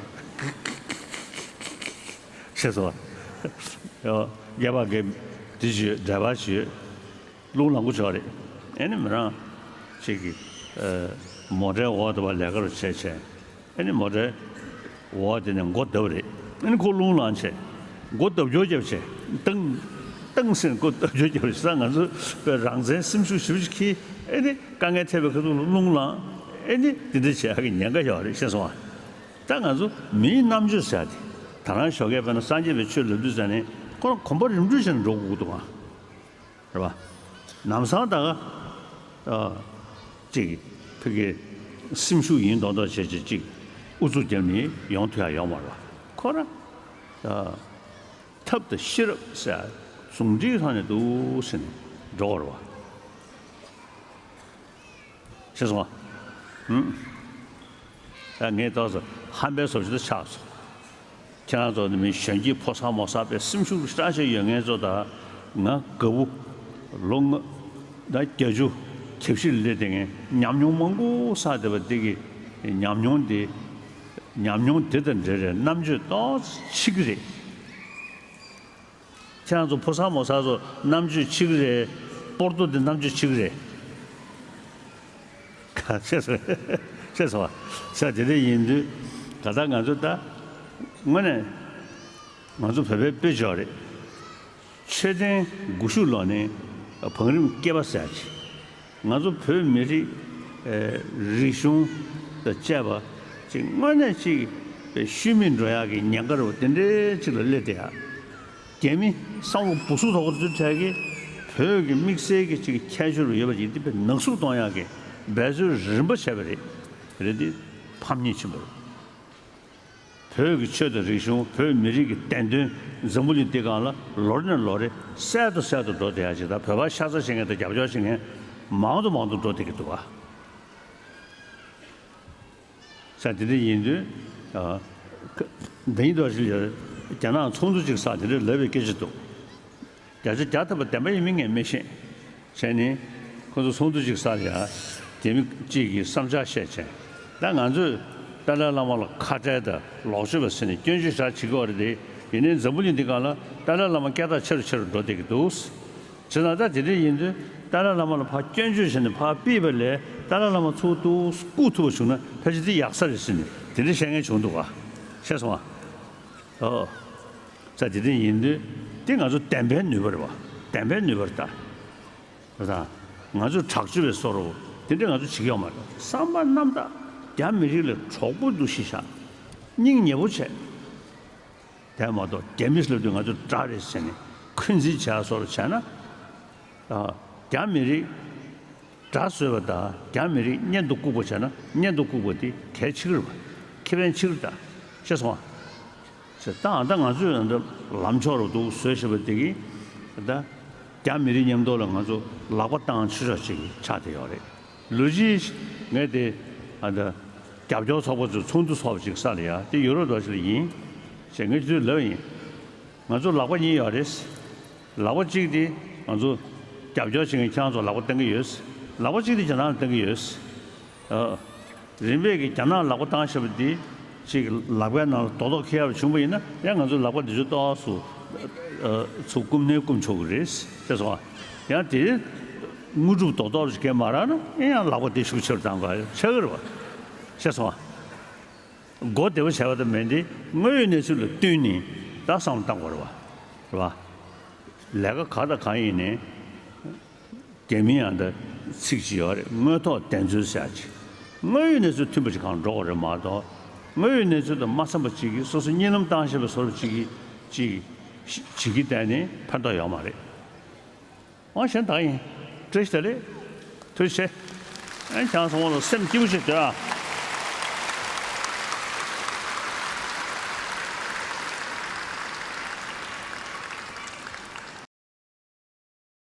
ཅེས་སོ། ཡོ། རྒྱ་བ་གི་དེ་ཞུ་འདྲ་བ་ཞུ། རླུང་ལངས་པོ་ཆོག་རེད། ཨེ་ནི་མི་རང་ཅིག་གི་མོ་ཊའི་འོག་དུ་བ་ལས་ཀ་རུ་བྱས་བྱས། ཨེ་ནི་མོ་ཊའི་འོག་དེ་ནས་མགོ་བརྡབ་རེད། ཨེ་ནི་ཁོ་རླུང་ལངས་བྱས། མགོ་བརྡབ་སྐྱོར་བརྒྱབ་བྱས། ཏང་། ཏང་ཟེར་མགོ་བརྡབ་སྐྱོར་བརྒྱབ་བྱས། ས་ང་ཚོ་བོད་རང་བཙན་སེམས་ཤུགས་ཞེ་པོ་ཅིག་འཁྱེར། ཨེ་ནི་དཀའ་ངལ་འཕྲད་པའི་ཁ་ཐུག་ལ་རླུང་ལངས། ཨེ་ནི་དེ་འདྲ་བྱེད་ཡག་གི་ཉེན་ཁ་ཡོད་རེད། ཤེས་སོང་ཨ། ད་ང་ཚོ་མིའི་རྣམ་དཔྱོད་ཟེར་ཡག་དེ། ད་རང་ཞོགས་ཀས་དཔེར་ན་སངས་རྒྱས་པའི་ཆོས་ལབ་དུས་ཙ་ནས་ཁོ་རང་གོམ་པ་རིམ་བགྲོད་བྱས་ནས་འགྲོ་དགོས་ཀྱི་འདུག་ཨ། རེད་པ། ལམ་སང་ད་ག་ཨ། ཅིག་ཕ་གི་སེམས་ཤུགས་ཡིན་མདོག་མདོག་བྱས་བྱས་ཅིག་ཨུ་ཚུགས་བརྒྱབ་ནས་ཡོང་ཐུབ་ཡག་ཡོད་མ་རེད་པ། ཁོ་རང་ཨ། ཐབས་དང་ཤེས་རབ་ཟེར་ཡག་ཟུང་འབྲེལ་ཐོག་ནས་འདུག་ཟེར་ནས་འགྲོ་བ་རེད་པ། ཤེས་སོང་ཨ། ཧུམ། ད་ངས་ཏོག་ཙམ་ཧམ་པའི་བཟོ་ཅིག་ཏུ་ཆགས་སོང་། ཁྱེད་རང་ཚོ་ནི་མི་གཞོན་སྐྱེས་ཕོ་གསར་མོ་གསར་པའི་སེམས་ཤུགས་ཤུགས་ཆེ་ཡོད་མཁན་ཚོ་དང་། ང་དགའ་བོ་ལོ་ལྔ་དང་བརྒྱད་ཅུ་གྱ་བཞི་ལ་སླེབས་བསྡད་མཁན་ཉམས་མྱོང་མང་པོ་བསགས་བསྡད་པ་འདི་གི་ཉམས་མྱོང་འདི། ཉམས་མྱོང་འདི་དང་འབྲེལ་བའི་རྣམ་དཔྱོད་ཏོག་ཙམ་ཕྱི་གི་རེད། ཁྱེད་རང་ཚོ་ཕོ་གསར་མོ་གསར་ཚོ་རྣམ་དཔྱོད་ཕྱི་གི་རེད། སྤོར་ཏོ་འདི་རྣམ་དཔྱོད་ཕྱི་གི་རེད། ག་ཤེས་སོང་། ཤེས་སོང་བ། ས་དེ་འདྲ་ཡིན་དུས་ག་ད་ང་ཚོ་ད་དངོས་གནས་ང་ཚོ་བོད་པའི་དཔེ་འཇོག་རེད། མཆོད་རྟེན་སྒུལ་ཤུགས་ལོག་ནས་བང་རིམ་སྐེད་པ་ཟེར་ཅིག་ང་ཚོ་བོད་མི་རིགས་ཨེ། རིག་གཞུང་དང་བཅས་པ་ཅིག་དངོས་གནས་ཅིག་ཤུལ་མིག་འགྲོ་ཡག་གི་ཉེན་ཁ་རུ་དེ་འདྲའི་ཅིག་ལ་སླེབས་བསྡད་ཡག་རྒྱ་མི་བསམ་བློ་སྦུ་སུ་དོག་པོ་ཚོའི་གྲས་ཀྱིས་བོད་ཀྱི་དམིགས་བསལ་གྱི་ཅིག་ཁྱད་ཆོས་རུ་ཡོད་པ་ཅིག་འདི་དཔེ་ནག་བསུབ་གཏོང་ཡག་གི་འབད་རྩོལ་རིམ་པ་བྱས་པ་རེད། རེད་དེ་ཕམ་ཉེས་ཆེན་པོ་རེད། བོད་ཀྱི་ཆོས་དང་རིག་གཞུང་བོད་མི་རིགས་ཀྱི་བདེན་དོན་འཛམ་བུ་གླིང་འདི་སྒང་ལ་ལོ་རེ་ནས་ལོ་རེ་གསལ་དུ་གསལ་དུ་འགྲོ་བསྡད་ཡག་ཅིག་དང་། བོད་པ་ཤ་ཚ་བྱེད་མཁན་དང་རྒྱབ་སྐྱོར་བྱེད་མཁན་མང་དུ་མང་དུ་འགྲོ་བསྡད་ཀྱི་འདུག་ག་ས་དེ་འདྲ་ཡིན་དུས། ཨ། ཁ། འདི་ཡིན་དུས་ཞིག་ཡོད། རྒྱ་ནག་ཚོགས་འདུ་ཅིག་ས་དེ་འདྲ་ལབ་པའི་སྐད་ཆ་འདུག་བརྒྱ་ཆ་བརྒྱ་ཐམ་པ་བདེན་པ་ཡིན་མིན་ངས་མི་ཤེས། བྱས་ནས་ཁོ་ཚོ་ཚོགས་འདུ་ཅིག་ས་ལ་ཡ། རྒྱ་མི་གཅིག་གིས་བསམ་འཆར་བཤད་བྱས། ད་ང་ཚོས་ཏཱ་ལའི་བླ་མ་ལ་ཁ་བྲལ་དང་ལོག་སྤྱོད་པ་ཟེར་ནས་སྐྱོན་བརྗོད་ཞེ་དྲག་བྱེད་ཀྱི་ཡོད་རེད་དེ། ཡིན་ནའི་འཛམ་བུ་གླིང་འདི་སྒང་ལ་ཏཱ་ལའི་བླ་མ་སྐད་གྲགས་ཆེ་རུ་ཆེ་རུ་འགྲོ་བསྡད་ཀྱི་འདུག་བྱས་ཙང་ད་དེ་འདྲ་ཡིན་དུས་ཏཱ་ལའི་བླ་མ་ལ་ཕར་སྐྱོན་བརྗོད་བྱས་ནས་ཕར་ཕུད་པ་ལས་ཏཱ་ལའི་བླ་མ་ཚུར་ཏོག་ཙམ་བཀུག་ཐུབ་པ་བྱུང་ན་ཕལ་ཆེར་འདི་ཡག་ས་རེད་ཟེར་ནས་དེ་འདྲ་བཤད་མཁན་བྱུང་འདུག་ག་ཤེས་སོང་ཨ། ཨོ། ས་དེ་འདྲ་ཡིན་དུས་དེ་ང་ཚོ་བདེན་པའི་ནུས་པ་རེད་བ། བདེན་པའི་ནུས་པ་རེད་ད། ད་ང་ཚོས་དྲག་སྤྱོད་པའི་བཟོ་འདྲ་དེ་འདྲ་ང་ཚོ་བྱེད་ཀྱི་ཡོད་མ་རེད། བསམ་པ་རྣམ་དག་རྒྱ་མི་རིགས་ལ་གྲོགས་པོ་འདུག་ཤི་ཤ་སྙིང་ཉེ་པོ་བྱས། དེ་མ་གཏོགས་རྒྱ་མི་ལབ་དུས་ང་ཚོ་དགྲ་རེད་ཟེར་ནས་འཁོན་འཛིན་བྱས་བཟོ་འདྲ་བྱས་ན། ཨ། རྒྱ་མི་རིགས་དགྲ་བཟོས་པ་དང་རྒྱ་མི་རིགས་གཉེན་དུ་བཀུག་པ་བྱས་ན་གཉེན་དུ་བཀུག་པ་དེ་གལ་ཆེ་གི་རེད་བ། ཁེ་ཕན་ཆེ་གི་རེད་ད། ཤེས་སོང་ཨ། ད་ད་ང་ཚོས་ད་ལམ་ཕྱོགས་རུ་འདུག་བཟོས་བཞག་པ་དེ་གིས་ད་རྒྱ་མི་རིགས་མཉམ་དུ་ལ་ང་ཚོ་ལག་པ་བཏང་ཆོག་ཆོག་ཅིག་ཆགས་བསྡད་ཡོད་རེད། ལོ་རྒྱུས་ངས་དེ་ཨ་ད་རྒྱབ་སྐྱོར་ཚོགས་པ་ཚོས་ཚོགས་འདུ་ཚོགས་པ་ཅིག་ས་ལ་ཡ་དེ་ཡོད་རོགས་འདྲ་ཞིག་ལ་ཡིན་ཞེས་ངས་དེ་དུས་ལབ་ཡིན། ང་ཚོ་ལག་པ་གཉིས་ཡོད་རེད། ལག་པ་གཅིག་དེ་ང་ཚོ་རྒྱབ་སྐྱོར་བྱེད་མཁན་ཁྱེད་རང་ཚོ་ལག་པ་བསྟན་གྱི་ཡོད། ལག་པ་གཅིག་དེ་རྒྱ་ནག་ལ་བསྟན་གྱི་ཡོད། ཨ། རིམ་པས་ཀྱི་རྒྱ་ནག་ལག་པ་བཏང་བཞག་པ་འདི་ཅིག་ལག་པའི་ནང་ལ་རྡོག་རྡོག་འཁེལ་ཡག་བྱུང་བ་ཡིན་ན་ཡང་ང་ཚོའི་ལག་པ་འདི་ཚོ་ཏོག་ཙམ་ཨ། ཚུར་སྐུམ་ནས་སྐུམ་ཆོག་གི་རེད་ཟེར་སོང་ཨ། ཡང་དེ་དངོས་གྲུབ་རྡོག་རྡོག་ཅིག་གས་མ་རག་ན་ཡང་ལག་པ་འདི་ཤུགས་ཆེ་རུ་བཏང་དགོས་ཆགས་ཀྱི་རེད་བ། ཤེས་སོང་ཨ། མགོ་བདེ་བོ་བྱས་པ་དང་མིན་ཏེ་དངོས་ཡོད་གནས་ཚུལ་ལ་བསྟུན་ནས་ད་བསམ་བློ་བཏང་དགོས་རེད་བ། རེད་བ། ལས་ཀ་ག་དང་གང་ཡིན་ནའི། རྒྱ་མིའི་ཡང་ད་ཚིག་ཅིག་ཡོད་རེད། དངོས་ཐོག་བདེན་འཚོལ་ཟེར་ཡག་ཅིག་དངོས་ཡོད་གནས་ཚུལ་མཐུན་པ་ཅིག་གང་འགྲོ་དགོས་རེད་མ་གཏོགས། དངོས་ཡོད་གནས་ཚུལ་དང་མ་འཚམས་པ་ཅིག་གིས་སོ་སོ་གཉིད་ལམ་བཏང་བཞིན་པའི་བཟོ་འདྲ་ཅིག་གིས་ཅིག་བྱེད་ཀྱི་བསྡད་ནས་ཕན་ཐོགས་ཡོད་མ་རེད། ཨང་གཞན་དག་ཡིན། བཀྲ་ཤིས་བདེ་ལེགས། ཐུགས་རྗེ་ཆེ། ཨ་ནི་ཁྱེད་རང་ཚང་མ་ལ་སེམས་སྐྱིད་པོ་བྱེད་སྡོད་ཨ།